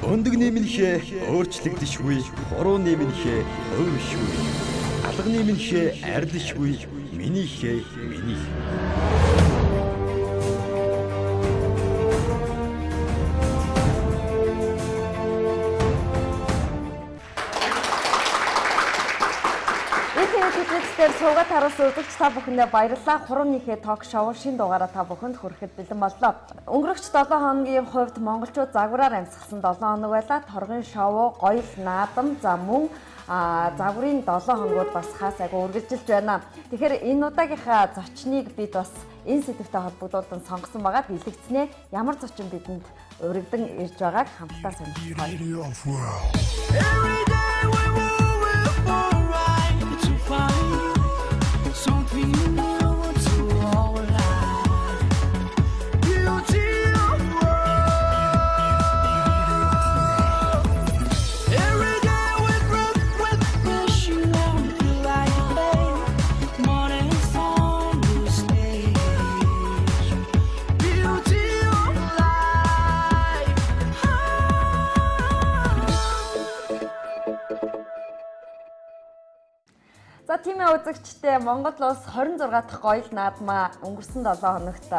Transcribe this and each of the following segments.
Өндөг нэмэнхээ өөрчлөгдөшгүй, хуруу нэмэнхээ хувиршгүй, алга нэмэнхээ арилшгүй, минийхээ миний. Дээр суугаад харуулсан үзэгч та бүхэндээ баярлалаа. Хурууныхээ ток шоу шин дугаараа та бүхэнд хүрэхэд бэлэн боллоо. Өнгөрөгч 7 хоногийн хувьд монголчууд загвараар амьсгалсан 7 хоног байлаа. Торгын шоу, гоёл наадам, за мөн загварын 7 хоногуд бас хаас айгу үргэлжилж байна. Тэгэхээр энэ удаагийнхаа зочныг бид бас энэ сэдвтэй холбогдуулан сонгосон байгаа. Бэлэгцнээ ямар зочин бидэнд урагдан ирж байгааг хамтдаа сонирхъя. Something new to our life. Beauty of world. Every day we breathe with passion and light. Morning on the stage. Beauty of life. За тийм ээ үзэгчдээ Монгол улс 26 дахь гоёл наадмаа өнгөрсөн 7 хоногт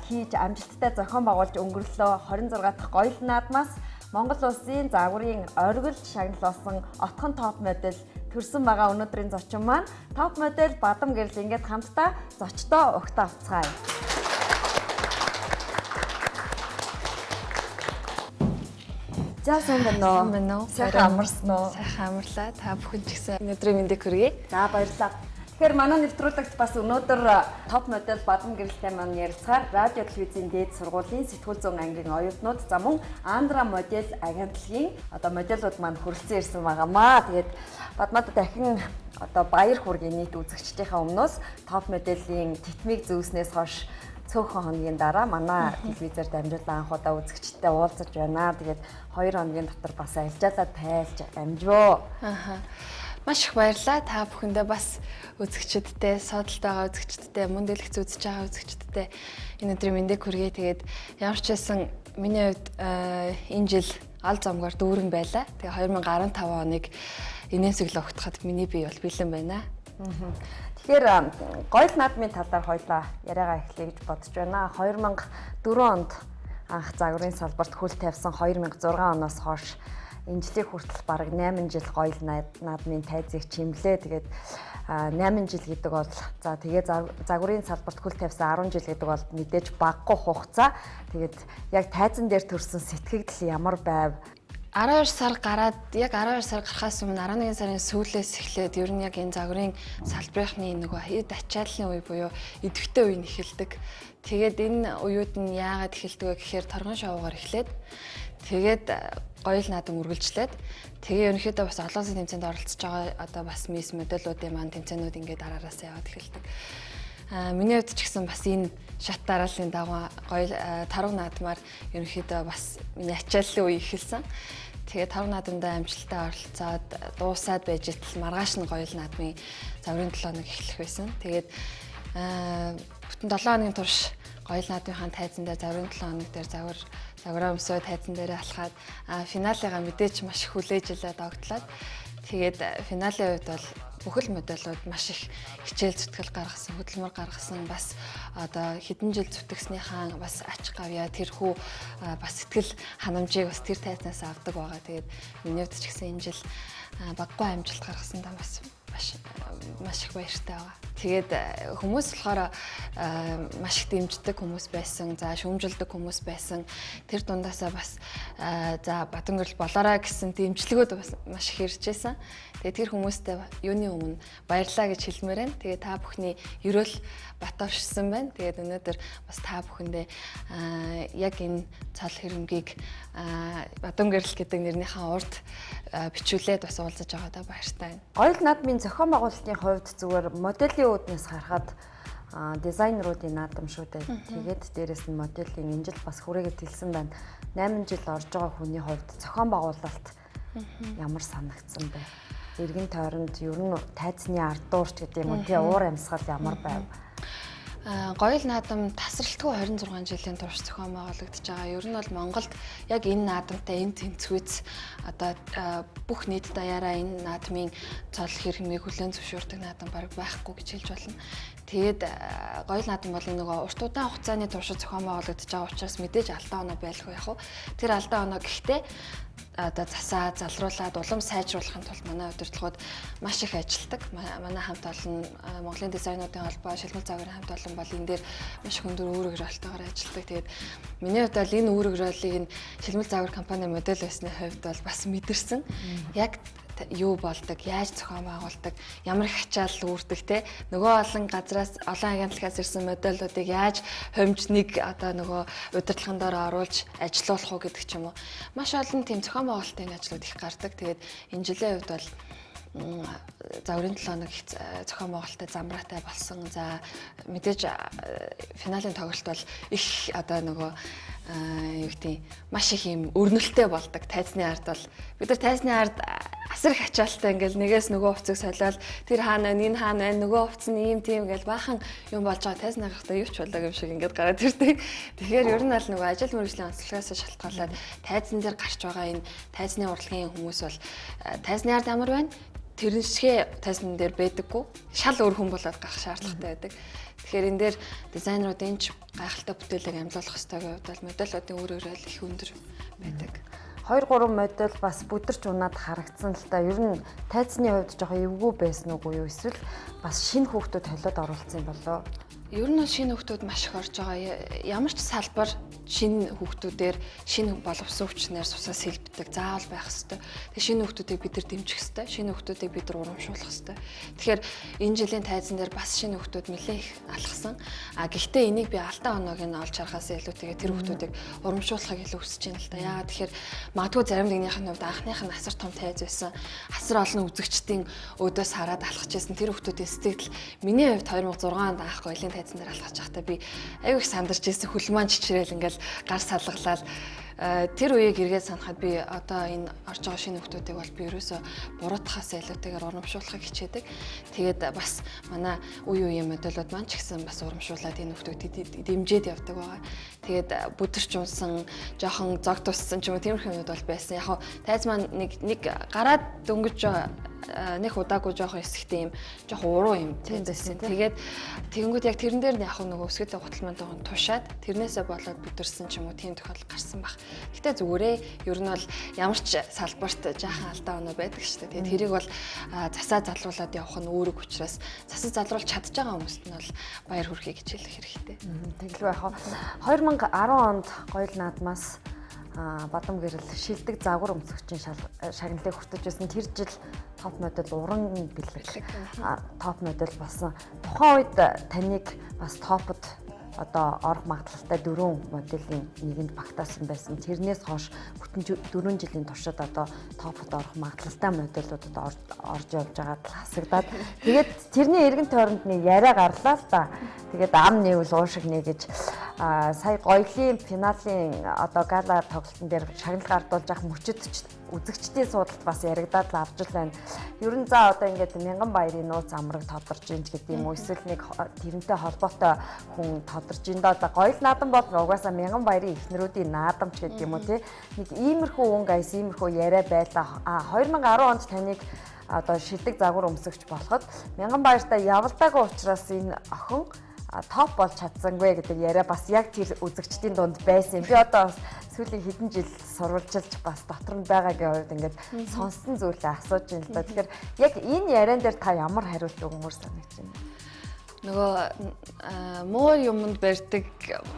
хийж амжилттай зохион байгуулж өнгөрлөө. 26 дахь гоёл наадмаас Монгол улсын загварын оргил шагнал болсон отхон топ модель төрсэн байгаа. Өнөөдрийн зочин маань топ модель Бадам Гэрэл. Ингээд хамтдаа зочдоо угтаа авцгаая. За сайн байна уу? Сайн байна уу? Сайхан амарсан уу? Сайхан амарлаа. Та бүхэн ч гэсэн өнөөдрийн мэндийг хүргэе. За баярлалаа. Тэгэхээр манай нэвтрүүлэгт бас өнөөдөр топ модель Бадам Гэрэлтэй маань ярилцахаар радио телевизийн дээд сургуулийн сэтгүүл зүйн ангийн оюутнууд за мөн Андра модель агентлагийн одоо модельууд маань хүрэлцэн ирсэн байгаамаа. Тэгээд Бадмад дахин одоо баяр хүргэе нийт үзэгчдийнхээ өмнөөс топ моделийн тэтмийг зүүснээс хойш цөөхөн хоногийн дараа манай телевизээр дамжуулан анх удаа үзэгчдтэй уулзаж байна. Тэгээд 2 хоногийн дотор бас альжаалаа тайлж амжив. Аха. Маш их баярлалаа. Та бүхэндээ бас үзэгчдтэй, содолд байгаа үзэгчдтэй, мөн дэлгэц үзэж байгаа үзэгчдтэй энэ өдрийн мэндийг хүргэе. Тэгээд ямар ч байсан миний хувьд энэ жил ал замгаар дүүрэн байлаа. Тэгээ 2015 оныг инээмсэглээ өгтөхөд миний бие бол бэлэн байна. Тэгэхээр гоёл наадмын талаар хоёлаа яриагаа эхлэе гэж бодож байна. 2004 онд анх загварын салбарт хөл тавьсан, 2006 оноос хойш энэ жилийн хүртэл бараг 8 жил гоёл наадмын тайзыг чимлээ. Тэгээд 8 жил гэдэг бол за тэгээ загварын салбарт хөл тавьсан 10 жил гэдэг бол мэдээж багагүй хугацаа. Тэгээд яг тайзан дээр төрсэн сэтгэгдэл ямар байв? 12 сар гараад яг 12 сар гарахаас өмнө 11 сарын сүүлээс эхлээд ер нь яг энэ загварын салбарынхны нөгөө хэд ачааллын үе буюу идэвхтэй үе нь эхэлдэг. Тэгээд энэ үеуд нь яагаад эхэлдэг вэ гэхээр торгон шоугаар эхлээд тэгээд гоёл наадам үргэлжлээд тэгээ ерөнхийдөө бас олон улсын тэмцээнд оролцож байгаа одоо бас мисс модельуудын маань тэмцээнүүд ингээд дараараасаа яваад эхэлдэг. Миний хувьд ч гэсэн бас энэ шат дарааллын дагуу гоёл таруу наадмаар ерөнхийдөө бас миний ачааллын үе эхэлсэн. Тэгээд таруу наадамдаа амжилттай оролцоод дуусаад байж итэл маргааш нь гоёл наадмын загварын 7 хоног эхлэх байсан. Тэгээд бүтэн 7 хоногийн турш гоёл наадмынхаа тайзан дээр загварын 7 хоног дээр загвараа өмсөө тайзан дээр алхаад финалыгаа мэдээж маш их хүлээж илээ догтлоод тэгээд финалийн хувьд бол бүхэл модельууд маш их хичээл зүтгэл гаргасан, хөдөлмөр гаргасан, бас одоо хэдэн жил зүтгэснийхаа бас ач гавьяа тэрхүү бас сэтгэл ханамжийг бас тэр тайзнаас авдаг байгаа. Тэгээд миний хувьд ч гэсэн энэ жил баггүй амжилт гаргасандаа бас маш их баяртай байгаа. Тэгээд хүмүүс болохоор маш их дэмждэг хүмүүс байсан, за шүүмжилдэг хүмүүс байсан. Тэр дундаасаа бас за Бадам Гэрэл болоорой гэсэн дэмжлэгүүд бас маш их ирж байсан. Тэгээд тэр хүмүүстэй юуны өмнө баярлалаа гэж хэлмээр байна. Тэгээд та бүхний ерөөл бат оршсон байна. Тэгээд өнөөдөр бас та бүхэндээ яг энэ цол хэрэмгийг Бадам Гэрэл гэдэг нэрнийхээ урд бичүүлээд бас уулзаж байгаадаа баяртай байна. Гоёл наадмын зохион байгуулалтын хувьд зүгээр моделийн үүднээс харахад дизайнеруудын наадам шүү дээ. Тэгээд дээрэс нь моделийн энэ жил бас хүрээгээд хэлсэн байна. 8 жил орж байгаа хүний хувьд зохион байгуулалт ямар санагдсан бэ? Эргэн тойронд ер нь тайзны ардуурч гэдэг юм уу тий уур амьсгал ямар байв? Гоёл наадам тасралтгүй 26 жилийн турш зохион байгуулагдаж байгаа. Ер нь бол Монголд яг энэ наадамтай энэ тэнцвүүц одоо бүх нийт даяараа энэ наадмын цол хэрмийг хүлээн зөвшөөрдөг наадам бараг байхгүй гэж хэлж болно. Тэгээд гоёл наадам бол нөгөө урт удаан хугацааны туршид зохион байгуулагдаж байгаа учраас мэдээж алдаа оноо байлгүй яг уу. Тэр алдаа оноо гэхдээ одоо засаа залруулад улам сайжруулахын тулд манай удирдлагууд маш их ажилладаг. Манай хамт олон Монголын дизайнуудын холбоо, шилмэл загварын хамт олон бол энэ дээр маш өндөр үүрэг ролтойгоор ажилладаг. Тэгээд миний хувьд бол энэ үүрэг ролыг энэ шилмэл загвар компани модель байсны хувьд бол бас мэдэрсэн. Яг юу болдог, яаж зохион байгуулдаг, ямар их ачаал үүрдэг те нөгөө олон газраас олон агентлагаас ирсэн модельуудыг яаж хомж нэг одоо нөгөө удирдлагын доор оруулж ажилуулах уу гэдэг ч юм уу. Маш олон тийм зохион байгуулалтын ажлууд их гардаг. Тэгээд энэ жилийн хувьд бол загварын 7 хоног их зохион байгуулалттай замраатай болсон. За мэдээж финалийн тоглолт бол их одоо нөгөө юу гэдэг маш их юм өрнөлттэй болдог. Тайзны ард бол бид нар тайзны ард асар их ачаалттай ингээл нэгээс нөгөө хувцыг солиод тэр хаана байна, энэ хаана байна, нөгөө хувцс нь ийм тийм ингээл баахан юм болж байгаа. Тайзны гарахтаа юу ч болоог юм шиг ингээд гараад ирдэг. Тэгэхээр ер нь аль нөгөө ажил мэргэжлийн онцлогоос шалтгаалаад тайзан дээр гарч байгаа энэ тайзны урлагийн хүмүүс бол тайзны ард ямар байна? Тэрэн шигэ тайзан дээр байдаггүй. Шал өөр хүн болоод гарах шаардлагатай байдаг. Тэгэхээр энэ дээр дизайнеруудын ч гайхалтай бүтээлийг амьлуулах ёстой гэвэл бол модельуудын үр өрөөл их өндөр байдаг. 2-3 модель бас бүдэрч унаад харагдсан л та. Ер нь тайзны хувьд жоохон эвгүй байсан уугүй юу? Эсвэл бас шинэ хүүхдүүд холиод оруулсан юм болоо? Ер нь шинэ хүүхдүүд маш их орж байгаа. Ямар ч салбар шинэ хүүхдүүдээр шинэ боловсон хүчнээр сусаа сэлбдэг заавал байх ёстой. Тэгээ шинэ хүүхдүүдийг бид нар дэмжих ёстой. Шинэ хүүхдүүдийг бид нар урамшуулах ёстой. Тэгэхээр энэ жилийн тайзан дээр бас шинэ хүүхдүүд нэлээд их алхсан. А гэхдээ энийг би алдаа оноог нь олж харахаас илүүтэйгээ тэр хүүхдүүдийг урамшуулахыг илүү хүсэж байна л да. Яагаад тэгэхээр магадгүй зарим нэгнийх нь хувьд анхных нь асар том тайз байсан. Асар олон үзэгчдийн өөдөөс хараад алхаж байсан тэр хүүхдүүдийн сэтгэл миний хувьд 2006 онд анх гоёлын тайзан дээр алхаж байхдаа би аюу их сандарч ирсэн, хөл маань чичрээл ингээл гар салгалаад тэр үеийг эргээд санахад би одоо энэ орж байгаа шинэ хүмүүсийг бол би ерөөсө буруутгахаас илүүтэйгээр урамшуулахыг хичээдэг. Тэгээд бас манай үе үеийн модельуд маань ч гэсэн бас урамшуулад энэ хүмүүсийг дэмжиж явдаг байгаа. Тэгээд бүдэрч унсан, жоохон зог туссан ч юм уу тиймэрхүү юмуд бол байсан. Яг тайз маань нэг гараад дөнгөж нэг удаагүй жоохон хэсэгтэй юм жоохон уруу юм тийм байсан. Тэгээд тэгэнгүүт яг тэрэн дээр нь яг нөгөө өсгөтэй гутал маань жоохон тушаад тэрнээсээ болоод бүдэрсэн ч юм уу тийм тохиолдол гарсан баг. Гэтэ зүгээрээ ер нь бол ямар ч салбарт жаахан алдаа оноо байдаг шүү дээ. Тэгээд тэрийг бол засаа залруулад явах нь үүрэг учраас засаа залруулж чадж байгаа хүмүүст нь бол баяр хүргэе гэж хэлэх хэрэгтэй. Тэгэлгүй яах вэ? 2010 онд гоёл наадмаас Бадам гэрэл шилдэг загвар өмсөгчийн шагналыг хүртэж байсан. Тэр жил топ модель уран бэлэг топ модель болсон. Тухайн үед таныг бас топод одоо орох магадлалтай 4 моделийн нэгэнд багтаасан байсан. Тэрнээс хойш бүтэн 4 жилийн туршид одоо топод орох магадлалтай модельудад орж явж байгаад хасагдаад тэгээд тэрний эргэн тойронд нэг яриа гарлаа л да. Тэгээд ам нийвэл уушиг нэ гэж сая гоёлын финалийн одоо гала тоглолтын дээр шагнал гардуулж авах мөчөд үзэгчдийн суудалд бас яригадаад л авч л байна. Ер нь за одоо ингээд Мянган баярын нууц амраг тодорч ин ч гэдэг юм уу эсвэл нэг тэрнтэй холбоотой хүн тодорч ин доо. За гоёл наадам бол угаасаа Мянган баярын эхнэрүүдийн наадам ч гэдэг юм уу тий. Нэг иймэрхүү өнгө аяс иймэрхүү яриа байлаа. А 2010 онд таныг одоо шилдэг загвар өмсөгч болоход Мянган баяртай явалдаагүй учраас энэ охин топ болж чадсангүй гэдэг яриа бас яг тэр үзэгчдийн дунд байсан юм. Би одоо сүүлийн хэдэн жил сурвалжилж бас дотор нь байгаагийн хувьд ингээд сонссон зүйлээ асууж байна л да. Тэгэхээр яг энэ яриан дээр та ямар хариулт өгмөр санагдаж байна? Нөгөө муу юмд барьдаг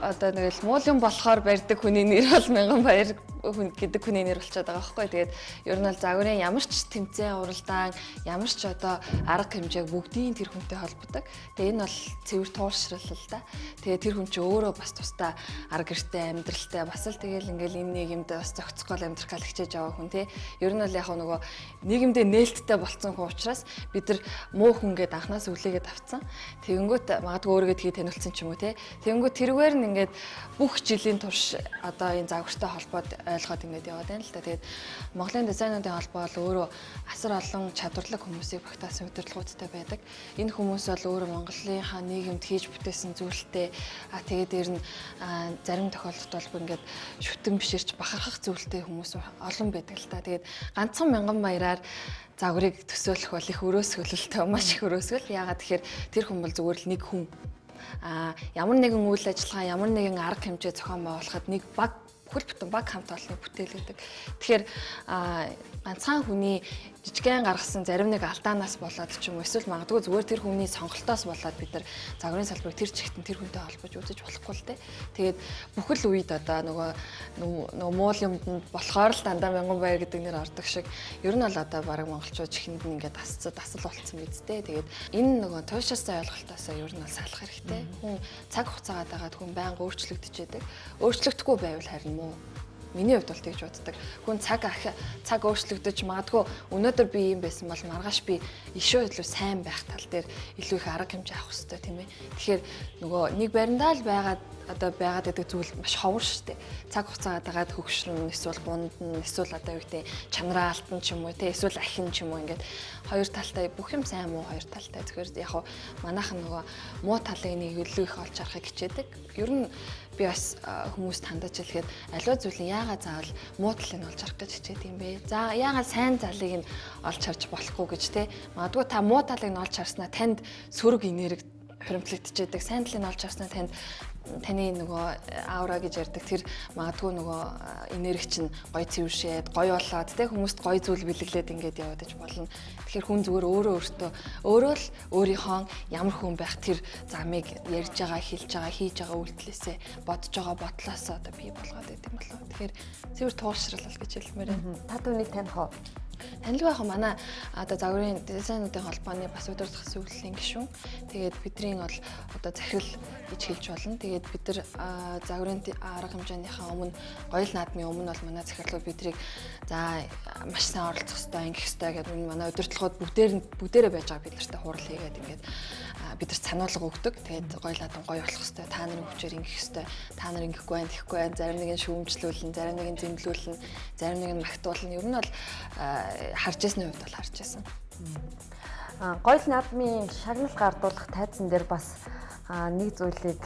одоо нэг л муу юм болохоор барьдаг хүний нэр бол Мянган баяр гэдэг хүний нэр болчиход байгаа байхгүй. Тэгээд ер нь бол загварын ямар ч тэмцээн уралдаан, ямар ч одоо арга хэмжээг бүгдийн тэр хүнтэй холбодог. Тэгээд энэ бол цэвэр туушрал л да. Тэгээд тэр хүн чинь өөрөө бас тусдаа арга гэртэй амьдралтай бас л тэгэл ингээл энэ нийгэмд бас зохицох гол амьдрах гал хичээж байгаа хүн тий. Ер нь бол яг нөгөө нийгэмдээ нээлттэй болцсон хүн учраас бид нар муу хүн гэдээ анханаас үлээгээд авцсан. Тэгэнгүүт магадгүй өөрийгөө тгий танилцсан ч юм уу тий. Тэгэнгүүт тэрүүгээр нь ингээд бүх жилийн турш одоо энэ загвартай холбоод ойлгоод ингээд яваад байна л да. Тэгээд Монголын дизайнуудын холбоо бол өөрөө асар олон чадварлаг хүмүүсийг багтаасан удирдлагуудтай байдаг. Энэ хүмүүс бол өөрөө Монголынхаа нийгэмд хийж бүтээсэн зүйлтэй, тэгээд дээр нь зарим тохиолдолд бол бүр ингээд шүтэн биширч бахархах зүйлтэй хүмүүс олон байдаг л та. Тэгээд ганцхан мянган баяраар загварыг төсөөлөх бол их өрөөсгөлөлтөө, маш их өрөөсгөл. Яагаад тэгэхээр тэр хүн бол зүгээр л нэг хүн. Ямар нэгэн үйл ажиллагаа, ямар нэгэн арга хэмжээ зохион байгуулахад нэг баг, бүхэл бүтэн баг хамт олонны бүтээл гэдэг. Тэгэхээр ганцхан хүний жижигхэн гаргасан зарим нэг алдаанаас болоод ч юм уу, эсвэл магадгүй зүгээр тэр хүний сонголтоос болоод бид нар загварын салбарыг тэр чигтэн тэр хүнтэй холбож үзэж болохгүй л дээ. Тэгээд бүхэл үед одоо нөгөө муул юмд болохоор л дандаа мянган баяр гэдэг нэр ордог шиг ер нь бол одоо бараг монголчууд чихэнд нь ингээд дасцад дасал болцсон биз дээ. Тэгээд энэ нөгөө туйлширсан ойлголтоосоо ер нь бол салах хэрэгтэй. Хүн цаг хугацаагаа дагаад хүн байнга өөрчлөгдөж яадаг. Өөрчлөгдөхгүй байвал харин муу. Миний хувьд бол тэгж боддог. Хүн цаг цаг өөрчлөгдөж магадгүй өнөөдөр би юм байсан бол маргааш би ишөө илүү сайн байх тал дээр илүү их арга хэмжээ авах хэрэгтэй, тийм ээ. Тэгэхээр нөгөө нэг бариндаа л байгаад одоо байгаад байдаг зүйл маш ховор шүү дээ. Цаг хугацаагаа дагаад хөгшрөн, эсвэл гундна, эсвэл одоо юу гэдэг чанараа алтан ч юм уу, те, эсвэл ахин ч юм уу, ингээд хоёр талтай бүх юм сайн муу хоёр талтай. Тэгэхээр яг хав манайхан нөгөө муу талыг нэг илүү их олж харахыг хичээдэг. Ер нь би бас хүмүүст хандаж хэлэхэд аливаа зүйлийн яагаад заавал муу талыг нь олж харах гэж хичээдэг юм бэ? За, яагаад сайн талыг нь олж харж болохгүй гэж, те. Магадгүй та муу талыг нь олж харснаа танд сөрөг энерги хуримтлагдчихэдэг. Сайн талыг нь олж харснаа танд таны нөгөө аура гэж ярьдаг тэр магадгүй нөгөө энерги чинь гоё цэвэршээд, гоё болоод, те, хүмүүст гоё зүйл бэлэглээд ингээд яваад иж болно. Тэгэхээр хүн зүгээр өөрөө өөртөө өөрөө л өөрийнхөө ямар хүн байх тэр замыг ярьж байгаа, хэлж байгаа, хийж байгаа үйлдэлээсээ, бодож байгаа бодлоосоо одоо бий болгоод байт юм болов. Тэгэхээр цэвэр туулшрал гэж хэлмээр байна. Та түүнийг таних уу? Танилгүй яг манай одоо загварын дизайнуудын холбооны бас удирдах зөвлөлийн гишүүн. Тэгээд бидний бол одоо захирал гэж хэлж болно. Тэгээд бид нар загварын арга хэмжээнийхээ өмнө, гоёл наадмын өмнө бол манай захирлууд бидрийг за маш сайн оролцох ёстой, ингэх ёстой гэдэг манай удирдлагууд бүгдээр бүгдээрээ байж байгаа бид нартай хурал хийгээд ингээд бид нар сануулга өгдөг. Тэгээд гоёл наадам гоё болох ёстой. Та нарын хүчээр ингэх ёстой. Та нар ингэхгүй байх, тэгэхгүй байх. Зарим нэг нь шүүмжлүүлнэ, зарим нэг нь зэмлүүлнэ, зарим нэг нь магтуулна. Ер нь бол харж ясны хувьд бол харж ясан. Гоёл наадмын шагнал гардуулах тайзан дээр бас нэг зүйлийг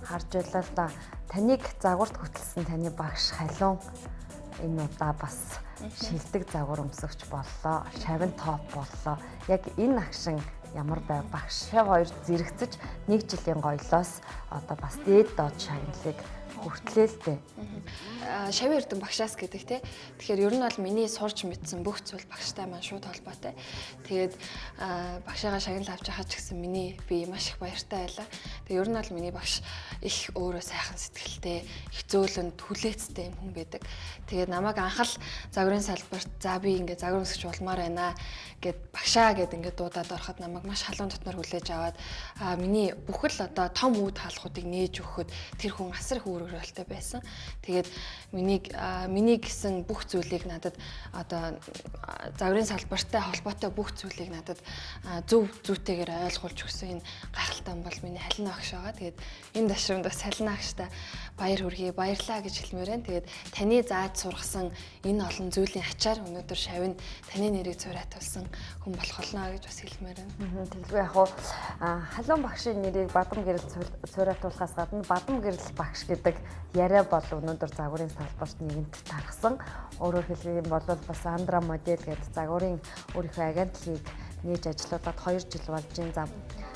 харж байлаа л да. Таныг загварт хөтөлсөн таны багш Халуун энэ удаа бас шилдэг загвар өмсөгч боллоо. Шавин топ боллоо. Яг энэ агшин ямар байв? Багш шав хоёр зэрэгцэж нэг жилийн гоёлоос одоо бас дээд доод шагналыг хүртлээ л дээ. Шавь Эрдэнэ багшаас гэдэг те. Тэгэхээр ер нь бол миний сурч мэдсэн бүх зүйл багштай маань шууд холбоотой. Тэгээд багшаагаа шагнал авч байхад ч гэсэн миний би маш их баяртай байлаа. Тэгээд ер нь бол миний багш их өөрөө сайхан сэтгэлтэй, их зөөлөн хүлээцтэй юм хүн байдаг. Тэгээд намайг анх л загварын салбарт за би ингээд загвар өмсгч болмоор байна гэд багшаа гэд ингээд дуудаад ороход намайг маш халуун дотноор хүлээж аваад миний бүхэл одоо том үд хаалхуудыг нээж өгөхөд тэр хүн асар их үүрэг ролтой байсан. Тэгээд миний гэсэн бүх зүйлийг надад одоо загварын салбартай холбоотой бүх зүйлийг надад зөв зүйтэйгээр ойлгуулж өгсөн энэ гайхалтай бол миний Халина багш байгаа. Тэгээд энэ дашрамд бас Халина багштай баяр хүргэе, баярлаа гэж хэлмээр байна. Тэгээд таны зааж сургасан энэ олон зүйлийн ачаар өнөөдөр шавь нь таны нэрийг цураатуулсан хүн болох болно гэж бас хэлмээр байна. Тэгэлгүй яг хуу Халуун багшийн нэрийг Бадам гэрэл цураатуулахаас гадна Бадам гэрэл багш гэдэг яриа бол өнөөдөр загварын салбарт нэгэнт тархсан. Өөрөөр хэлэх юм бол бас Андра модель гэдэг загварын өөрийнхөө агентлагийг нээж ажиллаулаад 2 жил болж байна.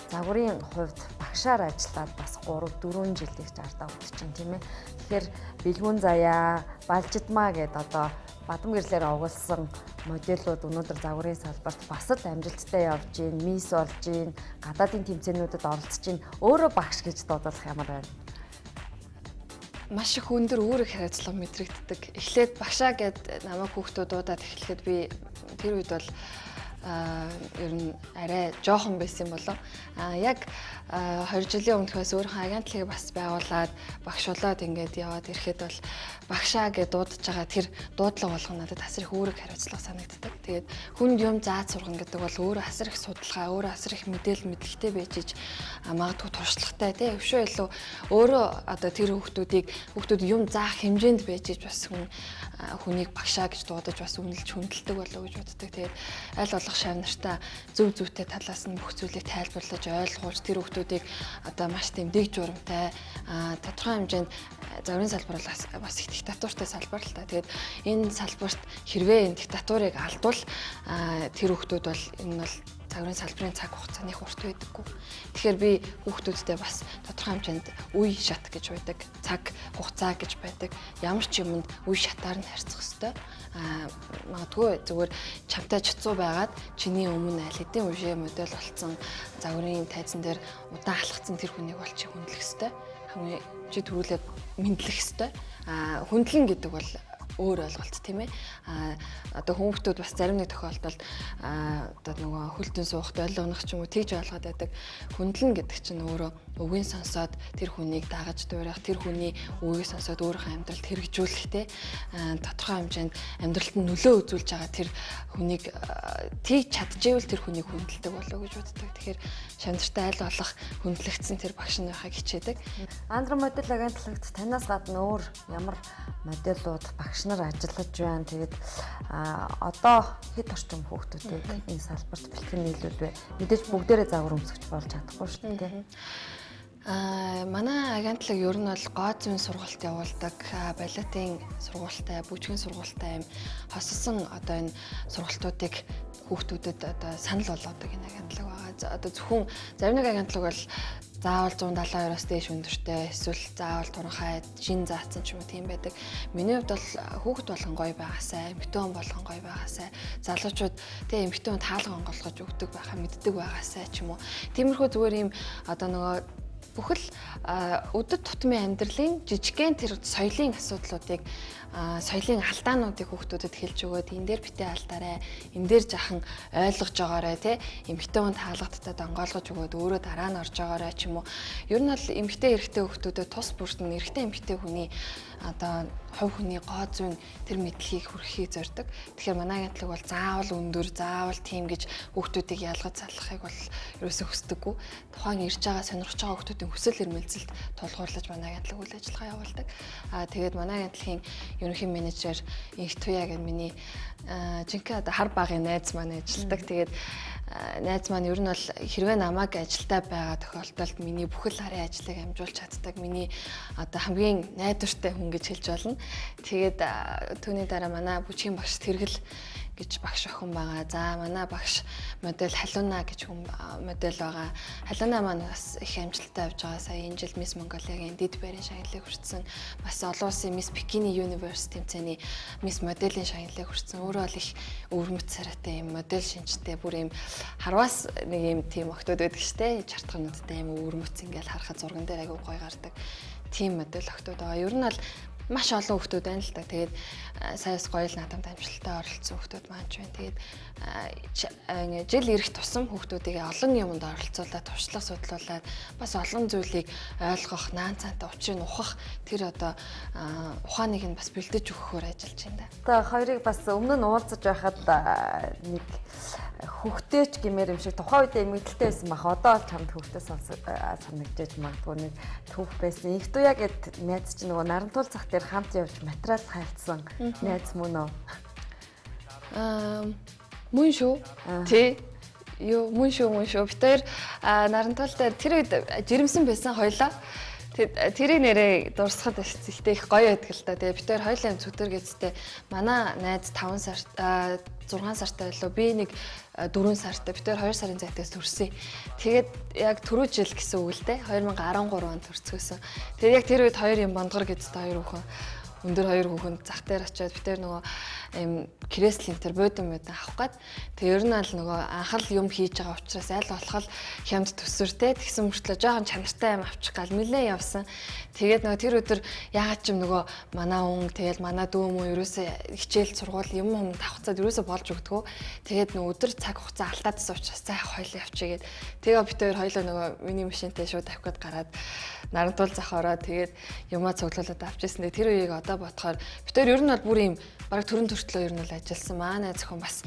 Загварын хувьд багшаар ажиллаад бас 3-4 жилийг ардаа өгдөг чинь, тийм ээ. Тэгэхээр Бэлгүүн заяа, Балжидмаа гэдэг одоо Бадам гэрлээр овоглосон модельууд өнөөдөр загварын салбарт бас л амжилттай явж гин, мисс болж гин, гадаадын тэмцээнүүдэд оролцож гин. Өөрөө багш гэж дуудах ямар байна? Маш их өндөр үүрэг хариуцлага мэдрэгддэг. Эхлээд багшаа гэд намайг хүүхдүүд дуудаад эхлэхэд би тэр үед бол ер нь арай жоохон байсан болов. Яг 20 жилийн өмнөхөөс өөрийнхөө агентлагийг бас байгуулад багшуулаад ингээд яваад ирэхэд бол багшаа гэж дуудаж байгаа тэр дуудлага болгоно надад асар их үүрэг хариуцлага санагддаг. Тэгээд хүнд юм зааж сургана гэдэг бол өөрөө асар их судалгаа, өөрөө асар их мэдээлэл мэдлэгтэй байж иж магадгүй туршлагатай тий өвшөө илүү өөрөө одоо тэр хүүхдүүдийг хүүхдүүд юм заах хэмжээнд байж иж бас хүн хүнийг багшаа гэж дуудаж бас үнэлж хүндэлдэг болов гэж боддог. Тэгээд аль болох шав нартай зөв зөвтэй талаас нь бүх зүйлийг тайлбарлаж ойлгуулж тэр хүүхдүүдийг одоо маш тийм дэг журамтай тодорхой хэмжээнд загварын салбар бол бас их диктатуртай салбар л та. Тэгээд энэ салбарт хэрвээ энэ диктатурыг алдвал тэр хүүхдүүд бол энэ бол загварын салбарын цаг хугацаа нэг урт байдаггүй. Тэгэхээр би хүүхдүүдтэй бас тодорхой хэмжээнд үе шат гэж байдаг, цаг хугацаа гэж байдаг. Ямар ч юмд үе шатаар нь харьцах ёстой. Магадгүй зүгээр чамтай чицүү байгаад чиний өмнө аль хэдийн үжээ модель болцсон загварын тайзан дээр удаан алхацсан тэр хүнийг бол чи хүндлэх ёстой. Хамгийн чи түрүүлээд мэдлэх ёстой. Хүндлэн гэдэг бол өөр ойлголт тийм ээ. Одоо хүмүүстүүд бас зарим нэг тохиолдолд одоо нөгөө хөлтөн суухт ойлгох ч юм уу тэгж ойлгоод байдаг. Хүндлэн гэдэг чинь өөрөө үгийн сонсоод тэр хүнийг дагаж дуурайх, тэр хүний үгийг сонсоод өөрийнхөө амьдралд хэрэгжүүлэх те. Тодорхой хэмжээнд амьдралд нь нөлөө үзүүлж байгаа тэр хүнийг тийж чадчихвэл тэр хүнийг хүндэлдэг болов гэж боддог. Тэгэхээр шамдартай аль болох хүндлэгдсэн тэр багш нь байхыг хичээдэг. Андра модель агентлагт танаас гадна өөр ямар модельууд багш нар ажиллаж байна. Тэгээд одоо хэд орчим хүүхдүүдийг энэ салбарт бэлтгэн нийлүүлвэ? Мэдээж бүгдээрээ загвар өмсгч болж чадахгүй шүү дээ. Манай агентлаг ер нь бол гоо зүйн сургалт явуулдаг, балетын сургуультай, бүжгийн сургуультай юм хосолсон одоо энэ сургалтуудыг хүүхдүүдэд одоо санал болгодог энэ агентлаг байгаа. Одоо зөвхөн зарим нэг агентлаг бол заавал 172-оос дээш өндөртэй эсвэл заавал туранхай жин заацсан ч юм уу тийм байдаг. Миний хувьд бол хүүхэд болгон гоё байгаасай, эмэгтэй хүн болгон гоё байгаасай, залуучууд тэг эмэгтэй хүн таалга онгойлгож өгдөг байхаа мэддэг байгаасай ч юм уу. Тиймэрхүү зүгээр юм одоо нөгөө бүхэл өдөр тутмын амьдралын жижигхэн тэр соёлын асуудлуудыг соёлын алдаануудыг хүүхдүүдэд хэлж өгөөд энэ дээр битээ алдаарай, энэ дээр жахан ойлгож байгаарай тий эмэгтэй хүн таалгадтад онгойлгож өгөөд өөрөө дараа нь орж байгаарай ч юм уу. Ер нь бол эмэгтэй эрэгтэй хүүхдүүдэд тус бүрт нь эрэгтэй эмэгтэй хүний одоо хувь хүний гоо зүйн тэр мэдлэгийг хүргэхийг зорддог. Тэгэхээр манай агентлаг бол заавал өндөр, заавал тийм гэж хүүхдүүдийг ялгаж саллахыг бол ерөөсөө хүсдэггүй. Тухайн ирж байгаа сонирхож байгаа хүүхдүүдийн хүсэл эрмэлзэлд тулгуурлаж манай агентлаг үйл ажиллагаа явуулдаг. Тэгээд манай агентлагийн ерөнхий менежер Инх Туяа гэдэг миний жинхэнэ одоо хар багын найз маань ажилладаг. Тэгээд найз маань ер нь бол хэрвээ намайг ажилдаа байгаа тохиолдолд миний бүхэл харын ажлыг амжуулж чаддаг. Миний одоо хамгийн найдвартай хүн гэж хэлж болно. Тэгээд түүний дараа манай бүжгийн багш Тэргэл гэж багш охин байгаа. За манай багш модель Халууна гэж хүн модель байгаа. Халууна маань бас их амжилттай явж байгаа. Сая энэ жил Miss Mongolia-гийн дэд байрын шагналыг хүртсэн. Бас олон улсын Miss Bikini Universe тэмцээний Miss моделийн шагналыг хүртсэн. Өөрөө бол их өвөрмөц царайтай юм модель шинжтэй бүр юм харвас нэг юм тийм охтууд байдаг штэ. Чартахнуудтай юм өвөрмөц ингээл харахад зурган дээр айгүй гоё гардаг. Тийм модель охтууд байгаа. Ер нь бол маш олон хүүхдүүд байна л да. Тэгээд сая бас гоё л наадамд амжилттай оролцсон хүүхдүүд маань ч байна. Тэгээд ингээ жил ирэх тусам хүүхдүүдийг олон юмд оролцуулаад, туршлага судлуулад бас олон зүйлийг ойлгох, наан цаантай учрыг ухах тэр одоо ухааныг нь бас бэлдэж өгөхөөр ажиллаж байна да. Одоо хоёрыг бас өмнө нь уулзаж байхад нэг хүүхдээч гэмээр юм шиг тухайн үедээ эмгэнэлтэй байсан бах. Одоо л чамд хүүхдээ санагдаж магадгүй нэг түүх байсан. Инх Туяа гэд найз чинь нөгөө Нарантуул зах дээр хамт явж материал хайлтсан найз мөн үү? Мөн шүү. Тий. Юу мөн шүү мөн шүү. Бид хоёр Нарантуул дээр тэр үед жирэмсэн байсан хоёлаа. Тэрийг нэрээ дурсахад ихтэй их гоё байдаг л та. Тэгээ бид хоёр хоёулаа юм цөтөр гэжтэй. Манай найз 5 сар 6 сартай байлоо. Би нэг 4 сартай. Бид хоёр 2 сарын зайтаас төрсөн. Тэгээд яг түрүү жил гэсэн үг л дээ. 2013 онд төрцгөөсөн. Тэгээд яг тэр үед хоёр юм бондгор гэжтэй хоёр хүүхэн өндөр хоёр хүүхэн зах дээр очиод бид хоёр нөгөө юм креслин тэр буудан авах гээд тэг ер нь аль нөгөө анхал юм хийж байгаа учраас аль болох хямд төсвөртэй тэгсэн мөртлөө жоохон чанартай юм авчих гал нэлээ явсан. Тэгээд нөгөө тэр өдөр яагаад ч юм нөгөө манай хүн тэгэл манай дүү мөн ерөөсөө хичээл сургууль юм юм давхцаад ерөөсөө болж өгдөгөө. Тэгээд нөгөө өдөр цаг хугацаа алдаадсан учраас за хоёлоо явчихъя гэд. Тэгээ бид хоёр хоёлоо нөгөө миний машинтай шууд авах гээд гараад Нарантуул зах ороо тэгээд юмаа цуглуулад авчихсан. Тэр үеийг одоо бодохоор бид хоёр ер нь бол бүр юм бараг төрөн төртлөө ер нь бол ажилласан. Манай зөвхөн бас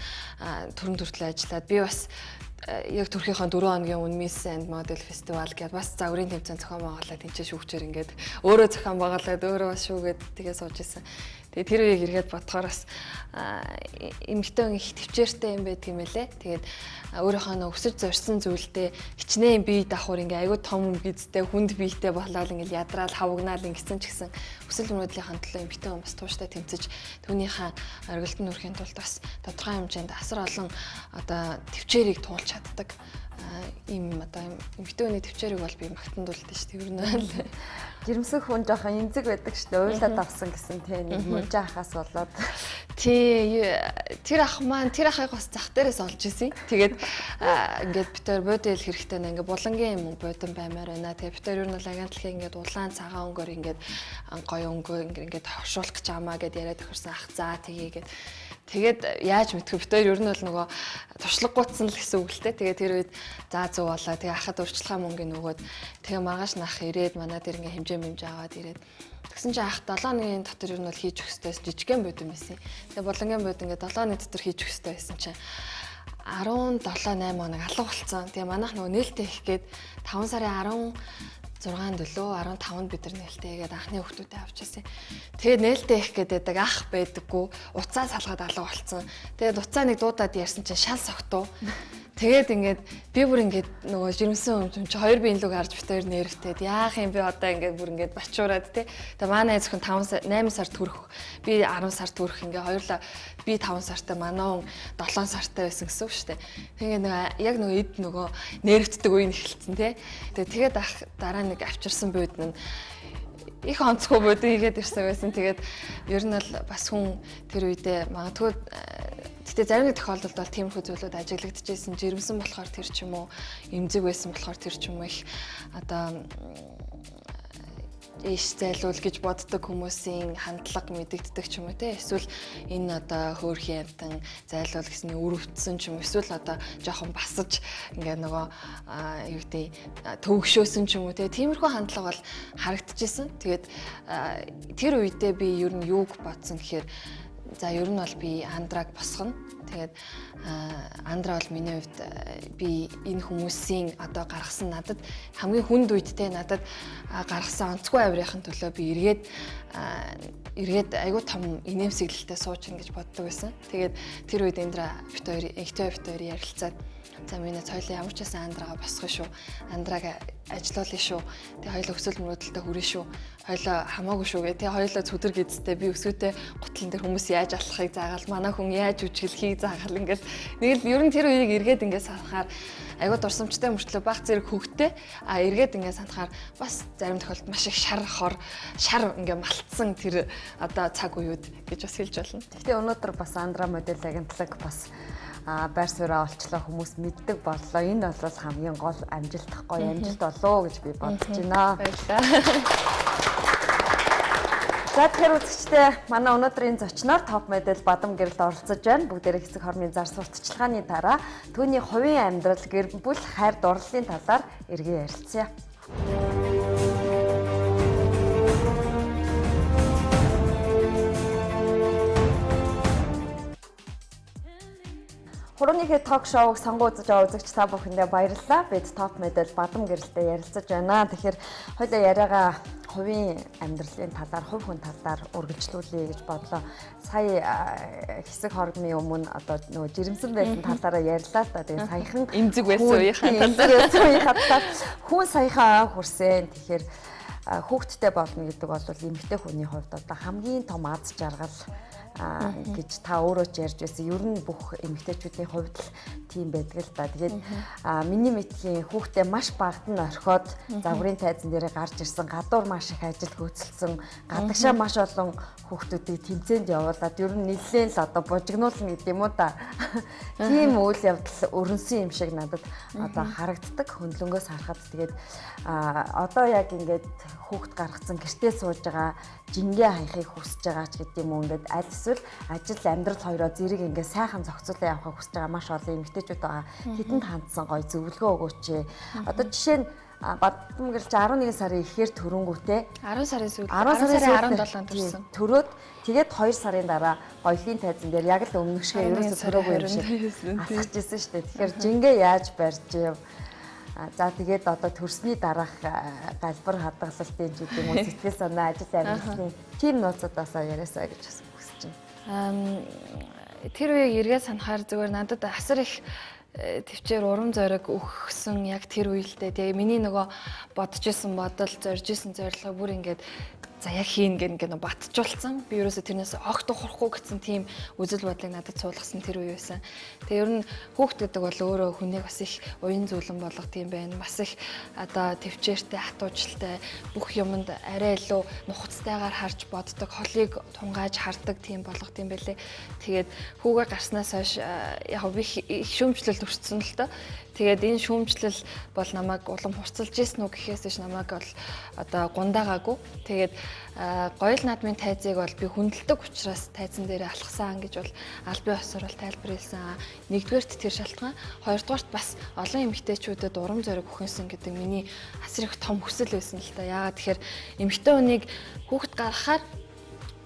төрөн төртлөө ажиллаад би бас яг төрхийнхөө 4 хоногийн өмнө Miss and Model Festival гэдээ бас загварын тэмцээн зохион байгуулаад тэнцээ шүүгчээр ингээд өөрөө зохион байгуулад өөрөө бас шүүгээд тэгээ сууж исэн. Тэгээ тэр үеийг эргээд бодохоор бас эмэгтэй хүн их төвчээртэй юм байдаг юм лээ. Тэгээд өөрийнхөө нөө өсөж зорьсон зүйлдээ хичнээн бие давхар ингээ айгүй том гизтэй хүнд биетэй болоод ингээл ядраал хавгнаал ингэсэн ч гэсэн өсөл мөрөөдлийнхаа төлөө эмэгтэй хүн бас тууштай тэмцэж түүнийхээ оргилд нь хүрэхин тулд бас тодорхой хэмжээнд асар олон одоо төвчээрийг туулж чаддаг. Ийм одоо эмэгтэй хүний төвчээрийг бол би магтан дуулдаг шүү дээ. Ер нь бол жирэмсэн хүн жоохон эмзэг байдаг шүү дээ. Уйлаад авсан гэсэн тэ нэг мужаа ахаас болоод. Тий, тэр ах маань тэр ахыг бас зах дээрээс олж исэн. Тэгээд ингээд бид хоёр бодол хэрэгтэй нэ ингээд булангийн юм бодон баймаар байна. Тэгээд бид хоёр ер нь бол агентлагийг ингээд улаан цагаан өнгөөр ингээд гоё өнгө ингээд хошуулах гэж амаа гэд яриад тохирсон ах заа тгий гэд. Тэгээд яаж мэдгүй бид хоёр ер нь бол нөгөө туршлагагүйцсэн л гэсэн үг л дээ. Тэгээд тэр үед за зөв болоо. Тэгээ ахад урьдчилгаа мөнгөний нөгөөд тэгээ маргааш нах ирээд манай дээр ингээ хэмжээ мэмжээ аваад ирээд тэгсэн чинь ах 7 хоногийн дотор ер нь бол хийж өгөх ёстой жижигхэн бодон байсан. Тэгээ булангийн бодон ингээ 7 хоногийн дотор хийж өгөх ёстой байсан чинь 17 8 хоног алга болцсон. Тэгээ манайх нөгөө нээлттэй их гээд 5 сарын 16-нд лөө 15-нд бид нар нээлттэй хийгээд анхны хүүхдүүдэд авч ирсэн. Тэгээд нээлттэй их гэдэг ах байдаггүй. Уцаа салгаад алга болцсон. Тэгээд уцаа нэг дуудаад ярьсан чинь шал согтуу. Тэгээд ингээд би бүр ингээд нөгөө жирэмсэн юм чи хоёр биеийн лүг харж бит хоёр нэрвтэд яах юм би одоо ингээд бүр ингээд бачуураад те. Тэгээд манай зөвхөн 5 8 сар төрөх би 10 сар төрөх ингээд хоёрлаа би 5 сартай манай хүн 7 сартай байсан гэсэн үг шүү дээ. Тэгээд нөгөө яг нөгөө эд нөгөө нэрвтдэг үе нь эхэлсэн те. Тэгээд ах дараа нэг авчирсан бууд нь их онцгой бод хийгээд ирсэн байсан. Тэгээд ер нь бол бас хүн тэр үедээ магадгүй гэтээ зарим нэг тохиолдолд бол тиймэрхүү зүйлүүд ажиглагдчихсэн. Жирэмсэн болохоор тэр ч юм уу, эмзэг байсан болохоор тэр ч юм уу их одоо ээш зайлуул гэж боддог хүмүүсийн хандлага мэдэгддэг ч юм уу те. Эсвэл энэ одоо хөөрхийн амтан зайлуул гэсэн өрөвдсөн ч юм уу. Эсвэл одоо жоохон басаж ингээ нөгөө юу гэдэг төвөгшөөсөн ч юм уу те. Тиймэрхүү хандлага бол харагдчихсэн. Тэгээд тэр үедээ би ер нь юуг бодсон гэхээр за ер нь бол би Андраг босгоно. Тэгээд Андра бол миний хувьд би энэ хүмүүсийн одоо гаргасан надад хамгийн хүнд үед те надад гаргасан онцгой авирын төлөө би эргээд айгүй том инээмсэглэлтэй сууж ин гэж боддог байсан. Тэгээд тэр үед Эндра бит хоёр эгтэй бит хоёр ярилцаад за миний цойлон ямар ч байсан Андрага босгоно шүү. Андраг ажилуулъя шүү. Тэгээ хоёулаа өсөл мөрөөдөлтөд хүрнэ шүү. Хоёулаа хамаагүй шүү гэ. Тэгээ хоёулаа цүдэр гизтэй би өсөөтэй гутлан дээр хүмүүс яаж алхахыг заагаал, манай хүн яаж үжиглэхийг заагаал ингээл нэг л ер нь тэр үеийг эргээд ингээд санахаар айгүй дурсамжтай мөртлөө баг зэрэг хөвгтэй. А эргээд ингээд санахаар бас зарим тохиолдолд маш их шар хор шар ингээд малтсан тэр одоо цаг үеуд гэж бас хэлж болно. Гэхдээ өнөөдөр бас Андра модель агентлаг бас байр сууриа олчлоо хүмүүс мэддэг боллоо. Энэ бол хамгийн гол амжилт гоё амжилт болоо гэж би бодож байна. Баярлалаа. За тэгэхээр үзэгчдээ манай өнөөдрийн зочноор топ модель Бадам Гэрэлд оролцож байна. Бүгдээрээ хэсэг хормын зар сурталчилгааны дараа түүний хувийн амьдрал, гэр бүл, хайр дурлалын талаар эргээ ярилцъя. Хурууныхээ ток шоуг сонгон үзэж байгаа үзэгч та бүхэндээ баярлалаа. Бид топ модель Бадам Гэрэлтэй ярилцаж байна. Тэгэхээр хоёлаа яриагаа хувийн амьдралын талаар, хувь хүн талаар үргэлжлүүлье гэж бодлоо. Сая хэсэг хормын өмнө одоо нөгөө жирэмсэн байсан талаараа ярьлаа л да. Тэгээ саяхан эмзэг байсан үеийнхээ талаар хүн саяхан ой хүрсэн. Тэгэхээр хүүхэдтэй болно гэдэг бол эмэгтэй хүний хувьд одоо хамгийн том аз жаргал гэж та өөрөө ч ярьж байсан. Ер нь бүх эмэгтэйчүүдийн хувьд л Тийм байдаг л да. Тэгээд миний мэдхийн хүүхдээ маш багад нь орхиод загварын тайзан дээрээ гарч ирсэн, гадуур маш их ажил хөөцөлсөн, гадагшаа маш олон хүүхдүүдийг тэмцээнд явуулаад ер нь нэлээд л одоо бужигнуулна гэдэг юм уу да. Тийм үйл явдал өрнөсөн юм шиг надад одоо харагддаг хөндлөнгөөс харахад. Тэгээд одоо яг ингээд хүүхд гаргацсан, гэртээ сууж байгаа, жингээ хаяхыг хүсэж байгаа ч гэдэг юм уу, ингээд аль эсвэл ажил амьдрал хоёроо зэрэг ингээд сайхан зохицуулан явахыг хүсэж байгаа маш олон эмэгтэйчүүд байгаа. Тэдэнд хандсан гоё зөвлөгөө өгөөч. Одоо жишээ нь Бадам гэрэлч 11 сарын ихээр төрөнгүүтээ 10 сарын сүүл 10 сарын 17-нд төрсөн. Төрөөд тэгээд 2 сарын дараа гоёлын тайзан дээр яг л өмнөх шиг ерөөсө төрөөгүй юм шиг алхаж исэн шүү дээ. Тэгэхээр жингээ яаж барьж юм? За тэгээд одоо төрсний дараах галбар хадгалалтын ч гэдэг юм уу, сэтгэл санаа, ажил амьдралын тийм нууцудаасаа яриасаа гэж хүсэж байна. Тэр үеийг эргээд санахаар зүгээр надад асар их төвчээр урам зориг өгсөн яг тэр үе л дээ. Тэгээ миний нөгөө бодож исэн бодол, зорж исэн зорилго бүр ингээд за яг хийн гэн гэн батжуулсан. Би ерөөсө тэрнээс огт ухрахгүй гэсэн тийм үзэл бодлыг надад суулгасан тэр үе байсан. Тэгээ ер нь хүүхд гэдэг бол өөрөө хүнийг бас их уян зүйлэн болгох юм байна. Бас их одоо төвчээртэй, хатуучлалтай, бүх юмд арай илүү нухацтайгаар харж боддог, холыг тунгааж хардаг тийм болгох юм байлээ. Тэгээд хүүгээ гарснаас хойш яг би их шүүмжлэлд өртсөн л доо. Тэгээд энэ шүүмжлэл бол намайг улам хурцлж ирсэн үү гэхээс биш намайг бол одоо гундаагаагүй. Тэгээд гоёл наадмын тайзыг бол би хүндэлдэг учраас тайзан дээр алхсан гэж бол албан ёсоор бол тайлбар хэлсэн. Нэгдүгээрт тэр шалтгаан, хоёрдугаарт бас олон эмэгтэйчүүдэд урам зориг өгөхөнсөн гэдэг миний асар их том хүсэл байсан л та. Яагаад тэгэхээр эмэгтэй хүнийг хүүхэд гаргахаар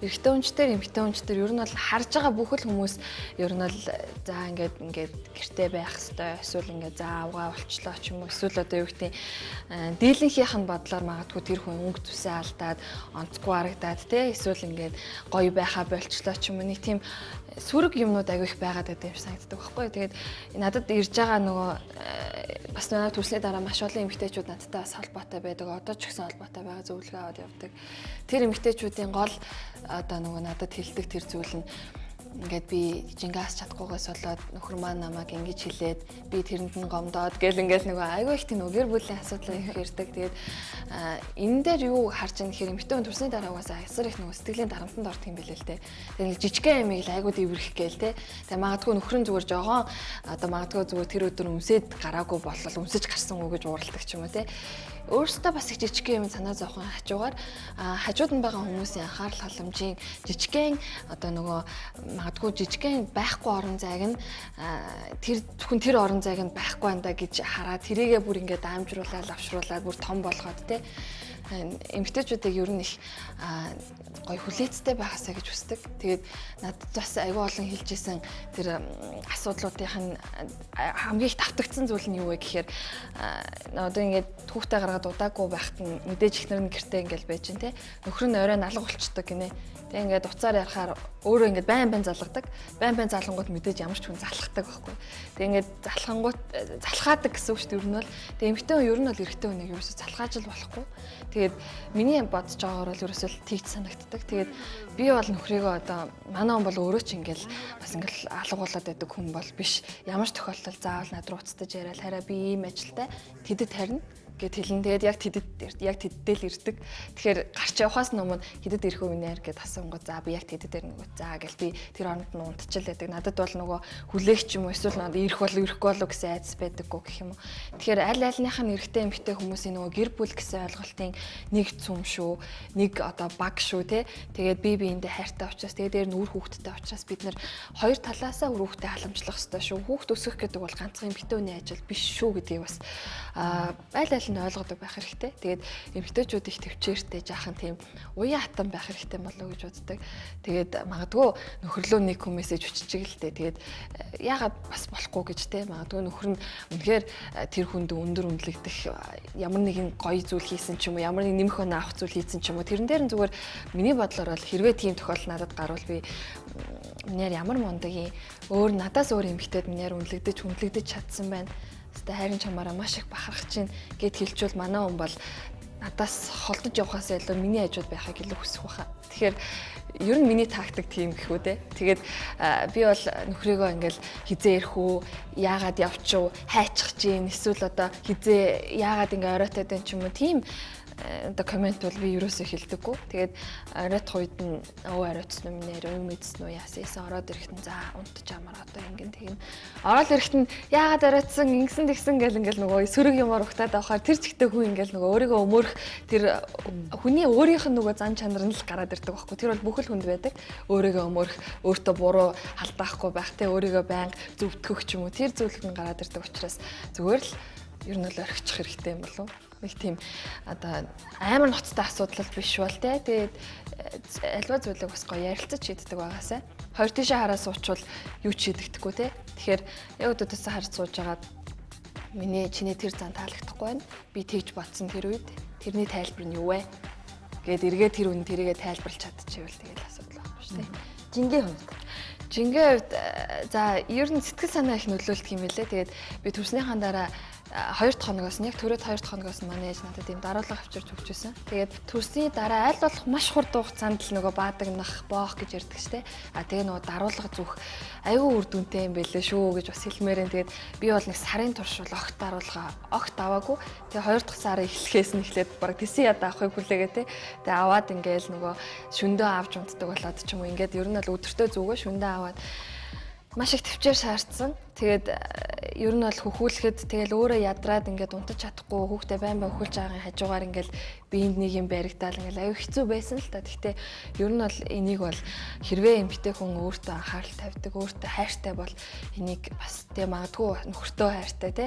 эрэгтэй хүнчтэр, эмэгтэй хүнчтэр ер нь бол харж байгаа бүхэл хүмүүс ер нь бол за ингээд ингээд гэрте байх хэвээр, эсвэл ингээд за авгаа болчлоо ч юм уу, эсвэл одоо юу гэдэг дийлэнхийнх нь бодлоор магадгүй тэр хүн өнгө зүсээ алдаад онцгүй харагдаад те, эсвэл ингээд гоё байхаа болчлоо ч юм уу, нэг тийм сөрөг юмнууд аягүй их байгаад байдаг юм шиг санагддаг байхгүй. Тэгээд надад ирж байгаа нөгөө бас манай төрсний дараа маш олон эмэгтэйчүүд надтай бас холбоотой байдаг. Одоо ч гэсэн холбоотой байгаа, зөвлөгөө аваад явдаг. Тэр эмэгтэйчүүдийн гол одоо нөгөө надад хэлдэг тэр зүйл нь ингээд би жингаас чадахгүйгээс болоод нөхөр маань намайг ингэж хэлээд би тэрэнд нь гомдоод гэл ингээл нөгөө айгүй их тийм нөгөө гэр бүлийн асуудал их ярьдаг. Тэгээд энэ дээр юу харж байгаа гэхээр эмэгтэй хүн төрсний дараа угаасаа асар их нөгөө сэтгэлийн дарамтанд ордог юм билээ л дээ. Тэгээд жижигхэн ямиг л айгүй дэврэх гээл те. Тэгээд магадгүй нөхөр нь зүгээр жогоон одоо магадгүй зүгээр тэр өдөр өмсөөд гараагүй болол өмсөж гарсан уу гэж ууралдаг ч юм уу те. Өөрөөсөө бас их жижигхэн юм санаа зовхон хажуугаар хажууд нь байгаа хүмүүсийн анхаарал халамжийн жижигхэн одоо нөгөө магадгүй жижигхэн байхгүй орон зайг нь тэр зөвхөн тэр орон зайг нь байхгүй андаа гэж хараад тэрийгэ бүр ингээд даамжруулаад авшруулаад бүр том болгоод те. Эмэгтэйчүүдийг ер нь их гоё хүлээцтэй байгаасаа гэж хүсдэг. Тэгээд надад бас айгүй олон хэлж исэн тэр асуудлуудынх нь хамгийн их давтагдсан зүйл нь юу вэ гэхээр одоо ингээд хүүхдээ гаргаад удаагүй байхад нь мэдээж эхнэр нь гэртээ ингээд байж гин те. Нөхөр нь орой налга болчдөг гинэ. Тэг ингээд уцаар ярихаар өөрөө ингээд байн байн залгадаг. Байн байн залгангууд мэдээж ямар ч хүн залхдаг байхгүй. Тэг ингээд залхангууд залхаадаг гэсэн үг шүү дээ ер нь бол. Тэг эмэгтэй хүн ер нь бол эрэгтэй хүнийг ерөөсөө залхааж л болохгүй. Тэгээд миний бодож байгаагаар бол ерөөсөө тэгж санагддаг. Тэгээд би бол нөхрийгөө одоо манай хүн бол өөрөө ч ингээл бас ингээл алгуулад байдаг хүн бол биш. Ямар ч тохиолдолд заавал над руу уцтаж яриад хараа би ийм ажилтай тэдэд харина гэд хэлнэ. Тэгээд яг тэдэд яг тэддэл ирдэг. Тэгэхээр гарч явхаас өмнө хэдэд ирэх үү нэр гэд асуунгууд за би яг тэдэд ирнэ гоо. За гэл би тэр оронд нь унтчил байдаг. Надад бол нөгөө хүлээх юм уу эсвэл надад ирэх бол ирэхгүй болов гэсэн айдас байдаггүй гэх юм уу. Тэгэхээр аль альных нь эрэгтэй эмэгтэй хүмүүсийн нөгөө гэр бүл гэсэн ойлголтын нэг цүм шүү, нэг одоо баг шүү те. Тэгээд би биэндээ хайртай учраас тэгээд дээр нь үр хүүхэдтэй учраас бид нэр хоёр талаасаа үр хүүхдээ халамжлах ёстой шүү. Хүүхд өсгөх гэдэг бол ганцхан эмэгтэй хүний ажил биш шүү гэдгийг бас аль аль нь ойлгодог байх хэрэгтэй. Тэгээд эмэгтэйчүүд их төвчээртэй жаахан тийм уян хатан байх хэрэгтэй болов уу гэж боддог. Тэгээд магадгүй нөхөрлөө нэг хүмүүсээ хүччихэг л дээ. Тэгээд яагаад бас болохгүй гэж те. Магадгүй нөхөр нь үнэхээр тэр хүнд өндөр үнэлэгдэх ямар нэгэн гоё зүйл хийсэн ч юм уу, ямар нэг нэмэх оноо авах зүйл хийсэн ч юм уу. Тэрэн дээр нь зүгээр миний бодлоор бол хэрвээ тийм тохиолдол надад гарвал би минийэр ямар мундаг юм өөр надаас өөр эмэгтэйд минийэр үнэлэгдэж хүндлэгдэж чадсан байна. Хэвээ харин чамаараа маш их бахархаж чинь гэд хэлчихвэл манай хүн бол надаас холдож явахаас илүү миний хажууд байхыг илүү хүсэх байхаа. Тэгэхээр ер нь миний тактик тийм гэх үү те. Тэгээд би бол нөхрийгөө ингээл хизээ ирэх үү, яагаад явчих уу, хайчих чинь эсвэл одоо хизээ яагаад ингээ оройтоод байна ч юм уу тийм одоо комент бол би юусоо хэлдэггүй. Тэгээд оройтох үед нь өө оройтсон уу миний арай юм мэдсэн үү яасан яасан ороод ирэхэд нь за унтж амаар одоо ингэн тэгнэ. Ороод ирэхэд нь яагаад оройтсон ингэсэн тэгсэн гэл ингээл нөгөө сөрөг юмар ухтаад авахаар тэр чигтээ хүн ингээл нөгөө өөрийгөө өмөрөх тэр хүний өөрийнх нь нөгөө зан чанар нь л гараад ирдэг байхгүй. Тэр бол бүхэл хүнд байдаг. Өөрийгөө өмөрөх, өөртөө буруу халдаахгүй байх те өөрийгөө байнга зөвтгөх ч юм уу тэр зүйлүүд нь гараад ирдэг учраас зүгээр л ер нь л орхичих хэрэгтэй юм болов уу? Нэг тийм одоо амар ноцтой асуудал биш бол те. Тэгээд альва зүйлийг бас гоё ярилцаж шийддэг байгаасай. Хоёр тийшээ хараа суучвал юу ч шийдэгдэхгүй те. Тэгэхээр яг өдөөсөө харж сууж агаад миний чиний тэр зан таалагдахгүй байна. Би тэгж бодсон тэр үед тэрний тайлбар нь юу вэ? Гээд эргээ тэр үн тэрийгэ тайлбарлаж чадчихвэл тэгэл асуудал байхгүй шүү дээ. Жингийн хувьд. Жингийн хувьд за ер нь сэтгэл санаа их нөлөөлдөг юм билэ. Тэгээд би төрснийхаа дараа 2 дахь хоногоос нь яг төрөөд 2 дахь хоногоос нь манай ээж надад ийм даруулга авчирч өгч байсан. Тэгээд төрсний дараа аль болох маш хурд хугацаанд л нөгөө баадагнах, боох гэж ярьдаг штэ. А тэгээ нөгөө даруулга зүөх айгүй үр дүнтэй юм байлээ шүү гэж бас хэлмээр энэ. Тэгээд би бол нэг сарын турш бол огт даруулга огт аваагүй. Тэгээ 2 дахь сарын эхлэхээс нь эхлээд бараг тэсэн яда авахыг хүлээгээ те. Тэгээ аваад ингээл нөгөө шөндөө авч унтдаг болоод ч юм уу ингээд ер нь бол өдөртөө зүгөө шөндөө аваад маш их төвчээр шаардсан. Тэгээд ер нь бол хөхүүлэхэд тэгэл өөрөө ядраад ингээд унтаж чадахгүй хүүхдээ байн байн хөхүүлж байгаагийн хажуугаар ингээд биеинд нэг юм баригдаал ингээд аюу хэцүү байсан л та. Гэхдээ ер нь бол энийг бол хэрвээ эмэгтэй хүн өөртөө анхаарал тавьдаг, өөртөө хайртай бол энийг бас тэг магадгүй нөхөртөө хайртай те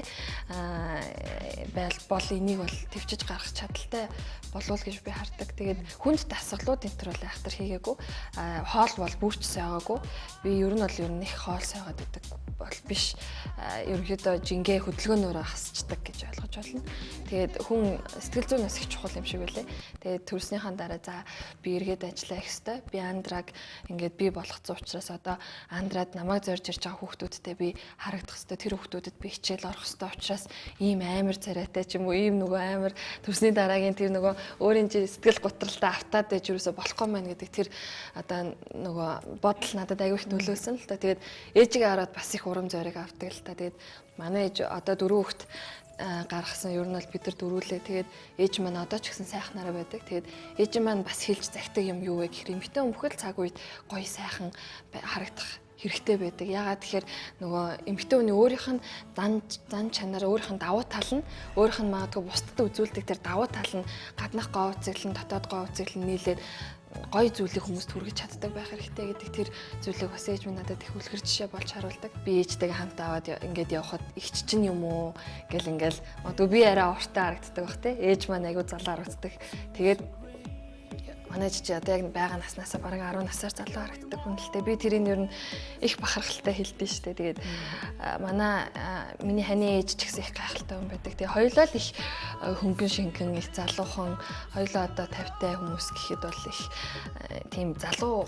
байл бол энийг бол төвчж гаргах чадaltaй болов гэж би хардаг. Тэгээд хүнд дасгалууд энэ төр бол айхтар хийгээгүй. Хоол бол бүрч сойгоогүй. Би ер нь бол ер нь их хоол сойгоод байдаг бол биш. Ерөнхийдөө жингээ хөдөлгөөнөөрөө хасчдаг гэж ойлгож байна. Тэгээд хүн сэтгэл зүйн бас их чухал юм шиг байлээ. Тэгээд төрснийхаа дараа за би эргээд ажиллах ёстой. Би андраг ингээд би болгоцсон учраас одоо андраад намайг зорж ирж байгаа хүүхдүүдтэй би харагдах ёстой. Тэр хүүхдүүдэд би хичээл орох ёстой учраас ийм амар царайтай ч юм уу ийм нөгөө амар төрсний дараагийн тэр нөгөө өөрийн сэтгэл готролтой автаад байж юусоо болохгүй маань гэдэг тэр одоо нөгөө бодол надад аягүй их нөлөөлсөн л та. Тэгээд ээжигээ хараад бас их урам зориг авдаг л та. Тэгээд манай ээж одоо 4 хүүхэд гаргасан. Ер нь бол бид нар дөрүүлээ. Тэгээд ээж маань одоо ч гэсэн сайхнараа байдаг. Тэгээд ээж маань бас хэлж захидаг юм юу вэ гэхээр эмэгтэй хүн бүхэл цаг үед гоё сайхан харагдах хэрэгтэй байдаг. Яагаад тэгэхээр нөгөө эмэгтэй хүний өөрийнх нь зан чанар, өөрийнх нь давуу тал нь, өөрийнх нь магадгүй бусдад үзүүлдэг тэр давуу тал нь гаднах гоо үзэглэн, дотоод гоо үзэглэн нийлээд гоё зүйлийг хүмүүст хүргэж чаддаг байх хэрэгтэй гэдэг тэр зүйлийг бас ээж минь надад их үлгэр жишээ болж харуулдаг. Би ээжтэйгээ хамт аваад ингээд явхад ихч чинь юм уу гэл ингээл магадгүй би арай уртаа харагддаг бах те. Ээж маань айгүй залуу харагддаг. Тэгээд манай жижиг одоо яг байгаа наснаасаа бараг 10 насаар залуу харагддаг хүн л дээ. Би тэрийг ер нь их бахархалтай хэлдэж штэ. Тэгээд манай миний ханы ээж ч гэсэн их гайхалтай хүн байдаг. Тэгээ хоёулаа л их хөнгөн шингэн, их залуухан, хоёулаа одоо 50-тай хүмүүс гэхэд бол их тийм залуу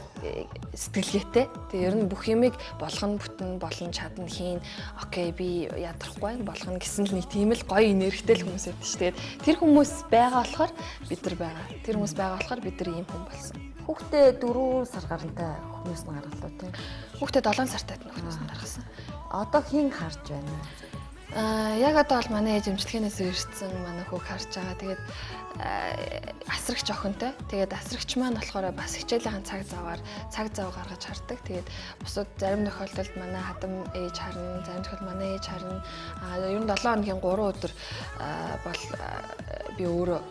сэтгэлгээтэй. Тэгээ ер нь бүх юмыг болгоно, бүтэн, болно, чадна, хийн. Окей, би ядрахгүй байна, болгоно гэсэн л нэг тийм л гоё энергитэй л хүмүүс байдаг штэ. Тэгээд тэр хүмүүс байгаа болохоор бид нар байгаа. Тэр хүмүүс байгаа болохоор бид нар ийм хүн болсон. Хүүхдээ 4 сар гарантай хөхнөөс нь гаргалаа тийм. Хүүхдээ 7 сартай нөхнөөс нь гаргасан. Одоо хэн харж байна? Яг одоо бол манай ээж эмчилгээнээс ирсэн манай хүүг харж байгаа. Тэгээд асрагч охинтой. Тэгээд асрагч маань болохоор бас хичээлийнхэн цаг заваар цаг зав гаргаж хардаг. Тэгээд бусад зарим тохиолдолд манай хадам ээж харна, зарим тохиолдолд манай ээж харна. Ер нь 7 хоногийн 3 өдөр бол би өөрөө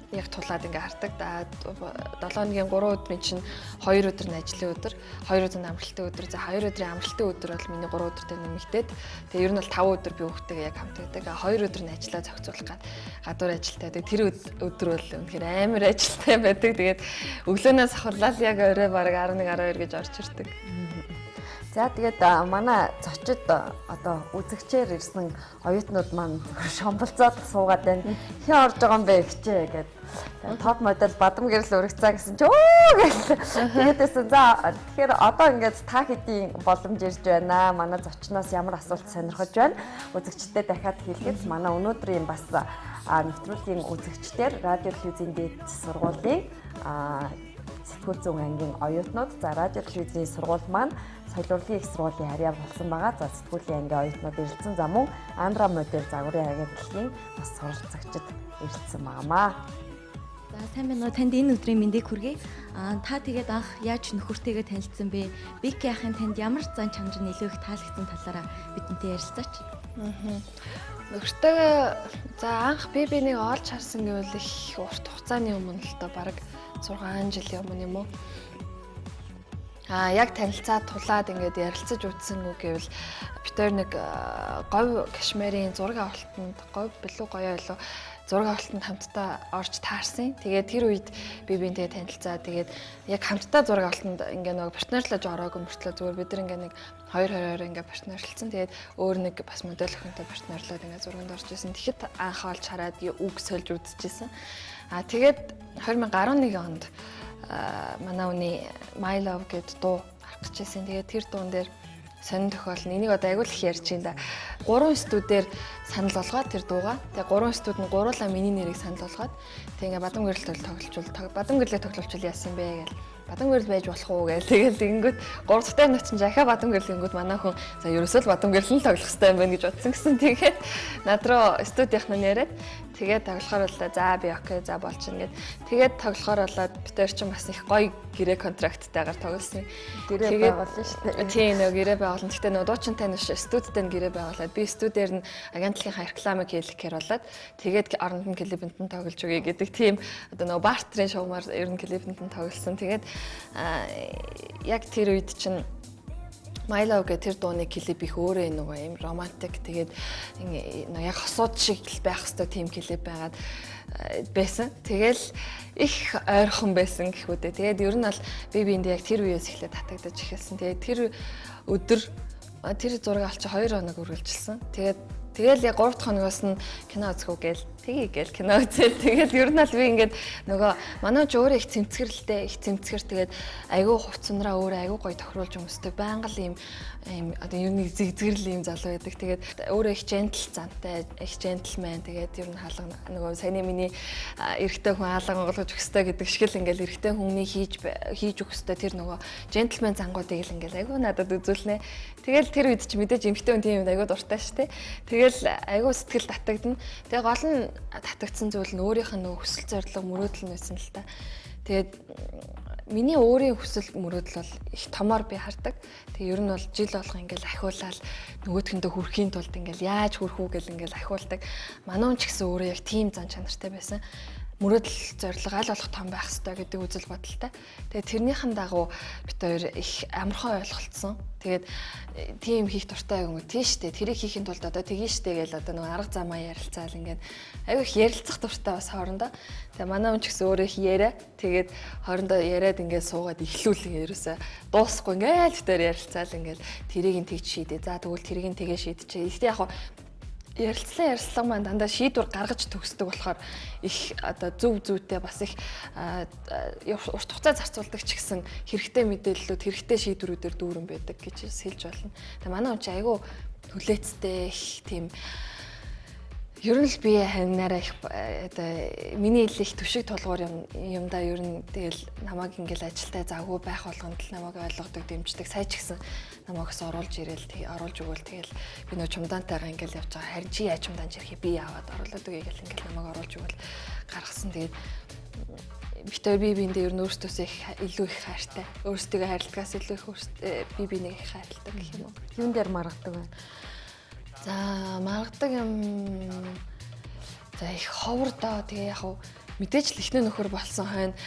яг тулаад ингээ хардаг. 7 хоногийн 3 өдрийн чинь 2 өдөр нь ажлын өдөр, 2 өдөр нь амралтын өдөр. За 2 өдрийн амралтын өдөр бол миний 3 өдөртэй нэмэгдээд тэгээ ер нь бол 5 өдөр би хүүхдтэйгээ яг хамт байдаг. 2 өдөр нь ажиллаа зохицуулах гад гадуур ажилтай байдаг. Тэр өдөр бол үнэхээр амар ажилтай байдаг. Тэгээд өглөөнөөс ахварлал яг орой бараг 11 12 гэж орж ирдэг. За тэгээд манай зочид одоо үзэгчээр ирсэн оюутнууд маань шомболцоод суугаад байна. Хэн орж байгаа юм бэ гэчээ гэд. Топ модель Бадам гэрэл өргөцөө гэсэн чи өө гэл. Тэгээд байсан. За тэгэхээр одоо ингээд та хэдийн боломж ирж байна. Манай зочноос ямар асуулт сонирхож байна? Үзэгчдэд дахиад хэлгээд манай өнөөдрийн бас Нэвтрүүлгийн үзэгчдэр радио телевизийн дээд сургуулийн сэтгүүл зүйн ангийн оюутнууд, за радио телевизийн сургууль маань соёл урлагийн их сургуулийн харьяа болсон байгаа. За сэтгүүлийн ангийн оюутнууд ирэлцэн, за мөн Андра модель загварын агентлагийн бас суралцагчид ирэлцсэн байнамаа. За сайн байна уу? Танд энэ өдрийн мэндийг хүргэе. Та тэгээд анх яаж нөхөртэйгээ танилцсан бэ? Бики ахын танд ямар зан чанар нь илүү их таалагдсан талаараа бидэнтэй ярилцаач. Нөхөртэйгээ за анх би бинийг олж харсан гэвэл их урт хугацааны өмнө л доо, бараг 6 жилийн өмнө юм уу? Яг танилцаад тулаад ингээд ярилцаж үзсэн үү гэвэл бид хоёр нэг говь Кашмирын зураг авалтанд, говь билүү гоёо илүү зураг авалтанд хамтдаа орж таарсан. Тэгээд тэр үед би биентэй танилцаа. Тэгээд яг хамтдаа зураг авалтанд ингээ нөгөө партнерлаж ороогүй мөртлөө зүгээр бид нар ингээ нэг 2 2 2 ингээ партнерлцсан. Тэгээд өөр нэг бас модель охинтой партнерлаад ингээ зурганд орж исэн. Тэгэхэд анх олж хараад үг сольж үзчихсэн. Тэгээд 2011 онд манай үний My Love гэд дуу гарах гэжсэн. Тэгээд тэр дуун дээр сонин тохиолдол энийг одоо аягүй л их ярьж байна да. 3 студиэр санал болгоод тэр дуугаа. Тэгээ 3 студ нь гуруулаа миний нэрийг санал болгоод тэг ингээ Бадам гэрэл тоглолчвол Бадам гэрлээ тоглолчвол яасан бэ гэл. Бадам гэрэл байж болох уу гэл. Тэгэл тэгэнгүүт 3 дахь тайм очин жахаа Бадам гэрэл гингүүт манай хүн за ерөөсөө л Бадам гэрэл нь тоглох хэрэгтэй юм байна гэж бодсон гэсэн. Тэгээд над руу студийнх нь яриад тэгээд тоглохоор боллоо. За би окей за болчихно гэд. Тэгээд тоглохоор болоод бид хоёр чинь бас их гоё гэрээ контракттайгаар тоглосон. Гэрээ байгуулсан шүү дээ. Тийм нөгөө гэрээ байгуулсан. Гэхдээ нөгөө дуучинтай нь студидтэй нь гэрээ байгуулад би студиэр нь агентлагийнхаа рекламыг хийлгэхээр болоод тэгээд оронд нь клипэнд нь тоглож өгье гэдэг тийм одоо нөгөө бартерын шугамар ер нь клипэнд нь тоглосон. Тэгээд яг тэр үед чинь My Love гэх тэр дууны клип их өөрөө нөгөө юм романтик, тэгээд нөгөө яг хосууд шиг л байх хэвээр тийм клип байгаад байсан. Тэгэл их ойрхон байсан гэх үү дээ. Тэгээд ер нь бол би биэндээ яг тэр үеэс эхлээд татагдаж эхэлсэн. Тэгээд тэр өдөр тэр зураг авч 2 хоног үргэлжилсэн. Тэгээд тэгэл яг 3 дахь хоногоос нь кино үзэх үү гээл тэгье гээл кино үзэл. Тэгэл ер нь бол би ингээд нөгөө манай ч өөрөө их цэмцгэрэлтэй, их цэмцгэр, тэгээд айгүй хувцсанараа өөрөө айгүй гоё тохируулж өмсдөг. Байнга л ийм ийм одоо ер нь зэгзгэрэл ийм залуу байдаг. Тэгээд өөрөө их gentle зантай, их gentleman. Тэгээд ер нь хаалга нөгөө саяны миний эрэгтэй хүн хаалга онгойлгож өгөх ёстой гэдэг шиг л ингээл эрэгтэй хүний хийж өгөх ёстой тэр нөгөө gentleman зангуудыг л ингээл айгүй надад үзүүлнэ. Тэгэл тэр үед чи мэдээж эмэгтэй хүн тийм юм айгүй дуртай шүү дээ. Тэгэл айгүй сэтгэл татагдана. Тэгээ гол нь татагдсан зүйл нь өөрийнх нь нөгөө хүсэл зорилго мөрөөдөл нь байсан л та. Тэгээд миний өөрийн хүсэл мөрөөдөл бол их томоор би хардаг. Тэгээ ер нь бол жил болго ингээл ахиулаад нөгөөтгөндөө хүрэхийн тулд ингээл яаж хүрэх үү гэл ингээл ахиулдаг. Манай хүн ч гэсэн өөрөө яг тийм зан чанартай байсан. Мөрөөдөл зорилго аль болох том байх ёстой гэдэг үзэл бодолтой. Тэгээд тэрнийхэн дагуу бид хоёр их амархан ойлголцсон. Тэгээд тийм хийх дуртай юм уу? Тийм штэ. Тэрийг хийхин тулд одоо тэгин штэ гээл одоо нэг арга замаа ярилцаал ингээд аягүй их ярилцах дуртай бас хоорондоо. Тэгээд манай хүн ч гэсэн өөрөө их яриа. Тэгээд хоорондоо яриад ингээд суугаад эхлүүл ингээд ерөөсөө дуусахгүй ингээд бид хоёр ярилцаал ингээд тэрийг нь тэгж шийдээ. За тэгвэл тэрийг нь тэгээ шийдчихээ. Гэхдээ яг ярилцлага маань дандаа шийдвэр гаргаж төгсдөг болохоор их одоо зөв зүйтэй бас их урт хугацаа зарцуулдаг ч гэсэн хэрэгтэй мэдээллүүд, хэрэгтэй шийдвэрүүдээр дүүрэн байдаг гэж хэлж болно. Тэгээ манай хүн чинь айгүй хүлээцтэй их тийм ер нь л би ханаараа их одоо миний ил их түшиг тулгуур юм юмдаа ер нь тэгэл намайг ингээл ажилтай завгүй байх болгонд л намайг ойлгодог, дэмждэг. Сая ч гэсэн намайг бас оруулж ирээл тэг оруулж өгөөл тэгэл би нөө чумдаантайгаа ингээл явж байгаа. Харин чи яаж чумдаан чирхээ би яваад оруулаад өгье гэл ингээл намайг оруулж өгөөл гаргасан. Тэгээд бид хоёр бие биендээ ер нь өөрсдөөсөө их илүү их хайртай. Өөрсдийгөө хайрладагаас илүү их бие биенийг их хайрладаг гэх юм уу. Юун дээр маргадаг вэ? За маргадаг юм за их ховор доо. Тэгээ яг хав мэдээж л эхнэр нөхөр болсон хойно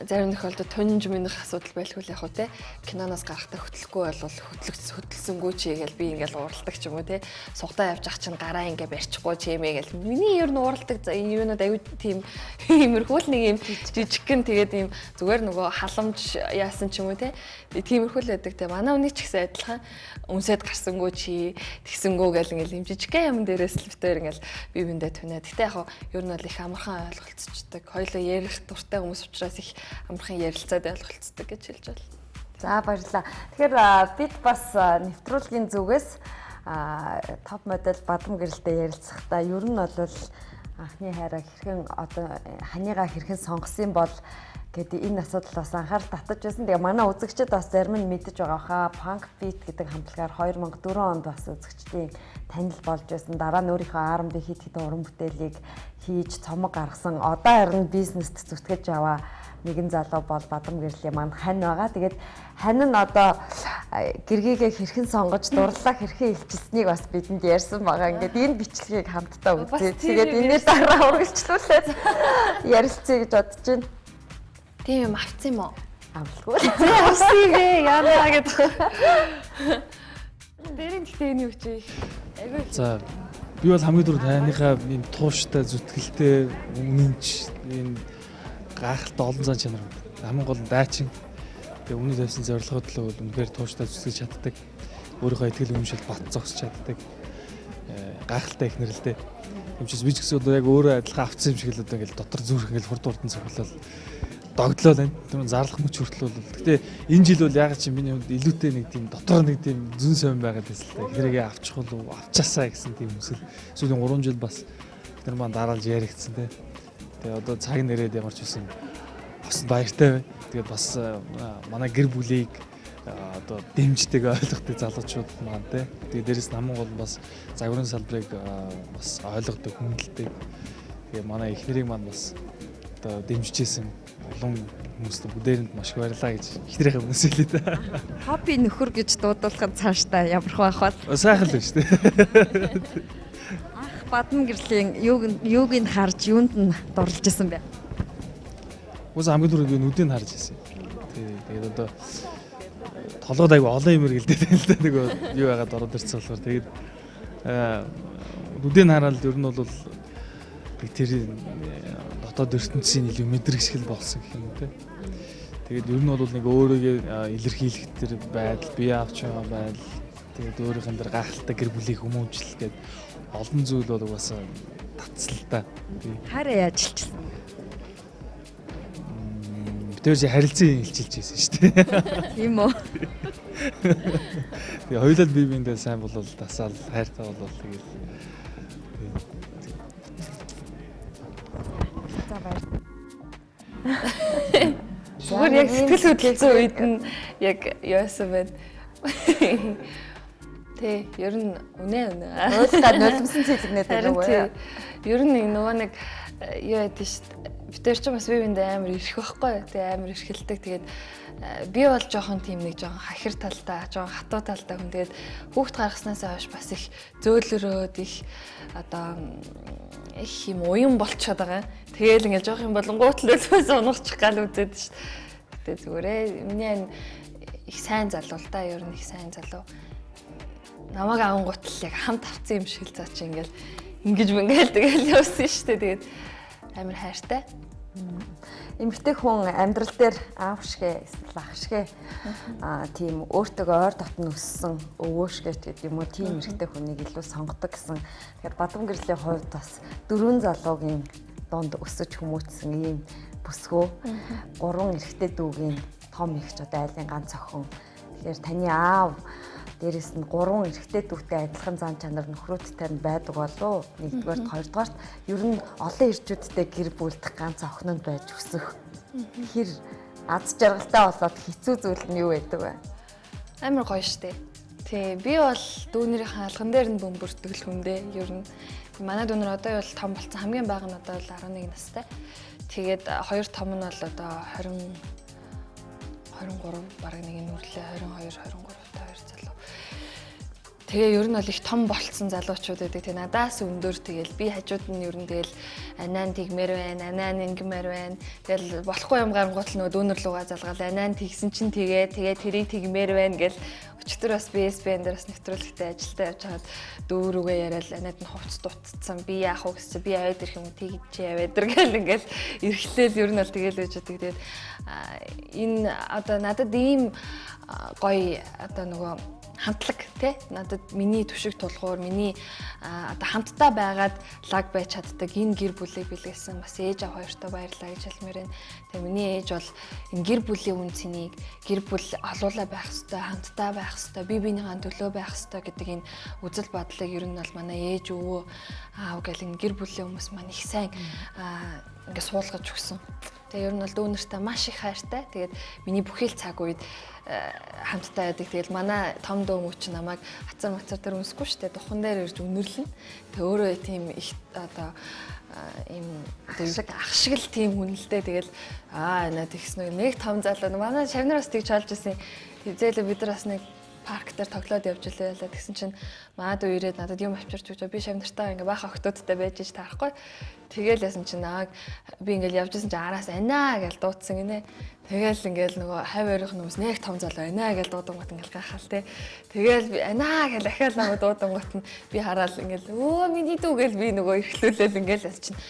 зарим тохиолдолд тунж минэх асуудал байлгүй л яг хав те. Киноноос гарахдаа хөтлөхгүй бол хөтлөсөнгүү чи гээл би ингээл ууралдаг ч юм уу те. Сугтаа явж ах чинь гараа ингээ барьчихгүй чи юмээ гээл. Миний ер нь ууралдаг юунууд аюу тийм иймэрхүү л нэг юм жижигхэн тэгээд юм зүгээр нөгөө халамж яасан ч юм уу те. Тиймэрхүү л байдаг те. Манай үний ч гэсэн адилхан үнсэд гарсангүй чи тэгсэнгүү гэл ингээл юм жижигхэн юм дээрээс л битээр ингээл би биндээ түнэ. Гэтэ яг ер нь бол их амархан ойлголцдог. Хоёулаа ярих дуртай хүмүүс учраас их амархан ярилцаад ойлголцдог гэж хэлж байна. За баярлалаа. Тэгэхээр бид бас нэвтрүүлгийн зүгээс топ модель Бадам гэрэлтэй ярилцахдаа ер нь бол Анхны хайраа хэрхэн одоо ханыгаа хэрхэн сонгосон бол гэдэг энэ асуудал бас анхаарал татаж байсан. Тэгээ манай үзэгчид бас зарим нь мэдэж байгаа хаа. Punk Beat гэдэг хамтлагаар 2004 онд бас үзэгчдийн танил болж байсан. Дараа нь өөрийнхөө R&B хит хитэн уран бүтээлийг хийж цомог гаргасан. Одоо харин бизнест зүтгэж яваа нэгэн залуу бол Бадам гэрлийн маань хань байгаа. Тэгээд хань нь одоо гэргийгээ хэрхэн сонгож дурлалаа хэрхэн илчилсэнийг бас бидэнд ярьсан байгаа. Ингээд энэ бичлэгийг хамтдаа үзье. Тэгээд энэний дараа үргэлжлүүлээд ярилцъя гэж бодож байна. Тийм юм авцсан юм уу? Авалгүй. Авсан юм бэ? Яана гэдэг. Дэрийн гэхдээ энэ юу чи? Айгүй. За би бол хамгийн түрүүнд тайныхаа ийм тууштай, зүтгэлтэй, үнэнч ийм гайхалтай олон зан чанар. Хамгийн гол нь дайчин. Тэгээ өмнө тавьсан зорилгоо төлөө бол үнэхээр тууштай зүтгэж чаддаг. Өөрийнхөө итгэл үнэмшил бат зогсож чаддаг. Гайхалтай их нэрлэлтэй. Юм чис би ч гэсэн одоо яг өөрөө адилхан авцсан юм шиг л одоо ингээл дотор зүрх ингээл хурд хурдан цохилол догдлоо байна. Тэр зарлах мөч хүртэл бол. Гэтэ энэ жил бол яг чи миний хувьд илүүтэй нэг тийм дотор нэг тийм зүн сонь байгаад байсан л та. Эхнэрийгээ авчих уу, авчаасаа гэсэн тийм хүсэл. Сүүлийн 3 жил бас эхнэр маань дараалж яригдсан те. Тэгээ одоо цаг нэрээд ямар ч үсэн авсан баяртай байна. Тэгээд бас манай гэр бүлийг одоо дэмждэг ойлгохтой залуучууд маань те. Тэгээ дээрэс нь хамгийн гол нь бас загварын салбарыг бас ойлгодог, хүндэлдэг. Тэгээ манай эхнэрийг маань бас одоо дэмжижсэн олон хүмүүст бүгдээрэнд маш их баярлалаа гэж эхнэрийнхээ өмнөөс хэлье дээ. Хобби нөхөр гэж дуудуулахад цаашдаа ямар байх вэ? Сайхан л биш үү? Ах Бадам гэрлийн юуг нь харж юунд нь дурлж исэн бэ? Уус хамгийн түрүүнд би нүдийг харж ирсэн. Тий. Тэгээд одоо толгойд айгу олон юм эргэлдээд байна л да. Нөгөө юу яагаад ороод ирсэн болохоор тэгээд нүдийг хараад ер нь бол тэр дотоод ертөнцийн илүү мэдрэгшгэл болсон гэх юм уу те. Тэгээд ер нь бол нэг өөрийгөө илэрхийлэх тэр байдал, бие авч байгаа байдал, тэгээд өөрийнх нь тэр гайхалтай гэр бүлийг хүмүүжил гээд олон зүйл бол угаасаа татсан л та. Хараа яаж илчилсэн? Тэр чи харилцан илчилж байсан шүү дээ. Тийм үү? Тэгээ хоёулаа бие биендээ сайн болол дасаал хайртай болол тэгэл. За баяр. Зүгээр яг сэтгэл хөдлөлтсөн үед нь яг яасан бэ? Тэ, ер нь үнэ үнэ. Уйлдаа нулимсан цэлгнээд байна уу? Ер нь нөгөө нэг юу яд нь шүү дээ. Бид тэр чинь бас бие биендээ амар ирэх байхгүй. Тэгээ амар эрхэлдэг. Тэгээд би бол жоохон тийм нэг жоохон хахир талдаа, жоохон хатуу талдаа хүн. Тэгээд хүүхд гаргаснаас хойш бас их зөөлрөөд их одоо их юм уян болчиход байгаа. Тэгээл ингээл жоох юм болонгуут л өлөөс унахчих гал үзээд шүү. Гэтэ зүгээрээ миний их сайн залуу л да, ер нь их сайн залуу. Намайг авангуут л яг хамт авцсан юм шиг л заа чи ингээл ингэж мэнгээл тэгэл явсан шүү дээ. Тэгээд амар хайртай. Эмэгтэй хүн амьдрал дээр аав шигэ эсвэл ах шигэ тийм өөртөө ойр дотн өссөн өвөө шигэ гэдэг юм уу тийм эрэгтэй хүнийг илүү сонгодог гэсэн. Тэгэхээр Бадам гэрлийн хувьд бас дөрвөн залуугийн дунд өсөж хүмүүжсэн ийм бүсгүй гурван эрэгтэй дүүгийн том ихч одоо айлын ганц охин. Тэгэхээр таны аав дээрэс нь гурван эрэгтэй дүүтэй адилхан зан чанар нөхрөөдтэй нь байдаг болов. Нэгдүгээрт, хоёрдугаарт ер нь олон ирчүүдтэй гэр бүлдэх ганц охин нь байж өсөх. Хэр аз жаргалтай болоод хэцүү зүйл нь юу байдаг вэ? Амар гоё штэ. Тий, би бол дүүнэрийн хаалган дээр нь бөмбөрдөг л хүн дээ. Ер нь манай дүүнер одоо бол том болсон. Хамгийн бага нь одоо бол 11 настай. Тэгээд хоёр том нь бол одоо 20 23 бараг нэг нь нүрлээ 22 23 та хоёр залуу. Тэгээ ер нь бол их том болцсон залуучууд байдаг. Тэгээ надаас өндөр тэгэл би хажууд нь ер нь тэгэл анаан тэгмээр байна, анаан ингэмээр байна. Тэгэл болохгүй юм гарангуут л нөгөө дүүнер лугаа залгаал анаан тэгсэн чинь тэгээ тэгээ тэрийг тэгмээр байна гэл өчтөр бас BSBN дээр бас нэвтрүүлэгтэй ажилдаа явж хагаад дүүрүүгээ яриад анаад нь хувц дутцсан. Би яах вэ гэсэн би аваад ирэх юм тэгж чи аваад ир гэл ингээл эрхлээл ер нь бол тэгэл байж байгаа. Тэгээд энэ одоо надад ийм гоё одоо нөгөө Хамтлаг тий надад миний түшиг тулгуур, миний одоо хамтдаа байгаад лаг байж чаддаг энэ гэр бүлийг бэлгэлсэн бас ээж аав хоёртоо баярлалаа гэж хэлмээр байна. Тэгээ миний ээж бол энэ гэр бүлийн үн цэнийг, гэр бүл олуулаа байх ёстой, хамтдаа байх ёстой, бие биенийхээ төлөө байх ёстой гэдэг энэ үзэл бодлыг ер нь бол манай ээж, өвөө, аав гэл энэ гэр бүлийн хүмүүс маань их сайн ингээ суулгаж өгсөн. Тэгээ ер нь бол дүү нартай маш их хайртай. Тэгээд миний бүхий л цаг үед хамтдаа байдаг. Тэгэл манай том дүү мүү чинь намайг хацар мацар дээр үнсэхгүй шүү дээ. Духан дээр ирж үнэрлэнэ. Тэгээ өөрөө тийм их одоо ийм ах шиг л тийм хүн л дээ. Тэгэл аа наа тэгсэн нэг том залуу манай шавнар бас тэгж олж ирсэн. Зээлээ бид нар бас нэг парк дээр тоглоод явж илээ байлаа. Тэгсэн чинь маа дүү ирээд надад юм авчирч өгч, би шавнартаа ингээ баахан охтуудтай байж ич таарахгүй. Тэгэл ясан чинь нааг би ингээл явж исэн чинь араас анаа гэж дуудсан гинэ. Тэгэл ингээл нөгөө хавь ойрох хүмүүс нэг том залуу анаа гэж дуудангууд ингээл гайхаал те. Тэгэл би анаа гэж дахиад намайг дуудангууд нь би хараал ингээл өө миний дүү гэж би нөгөө эрхлүүлээл ингээл яс чинь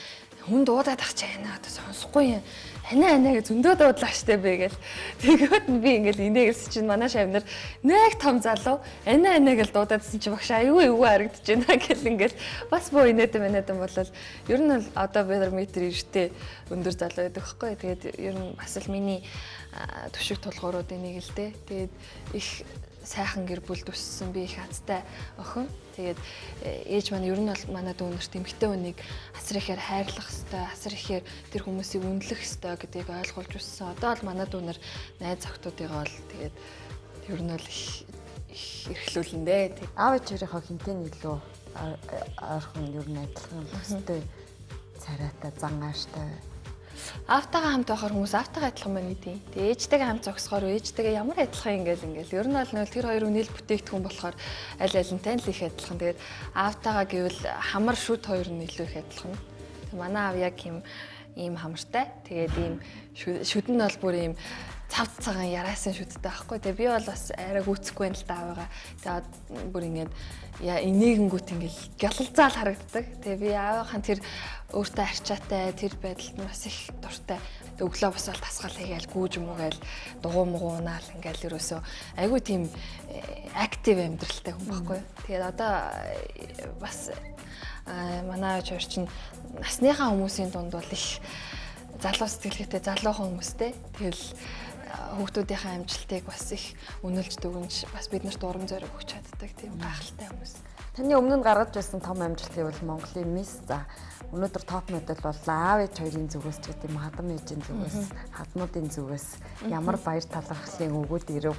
хүн дуудаад ах чи анаа одоо сонсохгүй юм. Анаа анаа гэж зөндөө дуудлаа штэ бэ гэл. Тэгээд би ингээл инээгэлсэн чинь манай шавнар нэг том залуу анаа анаа гэж дуудаадсэн чинь багш аюу эвгүй харагдаж байна гэл ингээл бас боо инээдэн манайдан болол ер нь бол одоо би метр 90-тэй өндөр залуу байдаг байхгүй. Тэгээд ер нь бас л миний түшиг тулгууруудын нэг л дээ. Тэгээд их сайхан гэр бүлд өссөн, би их азтай охин. Тэгээд ээж маань ер нь бол манай дүү нарт эмэгтэй хүнийг асар ихээр хайрлах ёстой, асар ихээр тэр хүмүүсийг үнэлэх ёстой гэдгийг ойлгуулж өссөн. Одоо бол манай дүү нар найз охтуудыгаа бол тэгээд ер нь бол их их эрхлүүлэн дээ. Аав ээж хоёрынхоо хинтээ илүү ойрхон, ер нь адилхан төстэй, царайтай, зан ааштай? Аавтайгаа хамт байхаар хүмүүс аавтайгаа адилхан байна гэдэг. Тэгээ ээжтэйгээ хамт зогсохоор ээжтэйгээ ямар адилхан ингээл ингээл. Ер нь бол нэг тэр хоёр нийл бүтээгдэхүүн болохоор аль алинтай л их адилхан. Тэгээд аавтайгаа гэвэл хамар шүд хоёр нь илүү их адилхан. Тэгээ манай аав яг юм ийм хамартай. Тэгээд ийм шүд нь бол бүр ийм цав цагаан яриасан шүдтэй байхгүй. Тэгээ би бол бас арай гүцэхгүй юм л да аавыгаа. Тэгээ бүр ингээд яа инээгэнгүүт ингээл гялалзаал харагддаг. Тэгээ би аавынхаа тэр өөртөө арчаатай тэр байдалд нь бас их дуртай. Тэгээ өглөө босоод тасгал хийгээл гүүж мүгээл дугуй мугуунаал ингээл ерөөсөө айгүй тийм актив амьдралтай хүн байхгүй. Тэгээд одоо бас манай аав хоёр чинь насныхаа хүмүүсийн дунд бол их залуу сэтгэлгээтэй залуухан хүмүүстэй. Тэгэл хүүхдүүдийнхээ амжилтыг бас их үнэлж дүгнж бас бид нарт урам зориг өгч чаддаг тийм гайхалтай хүмүүс. Таны өмнө нь гаргаж байсан том амжилт гэвэл Монголын мисс, за өнөөдөр топ модель боллоо. Аав ээж хоёрын зүгээс ч гэдэг юм, хадам ээжийн зүгээс, хадмуудын зүгээс ямар баяр талархлын өгөөд ирэв?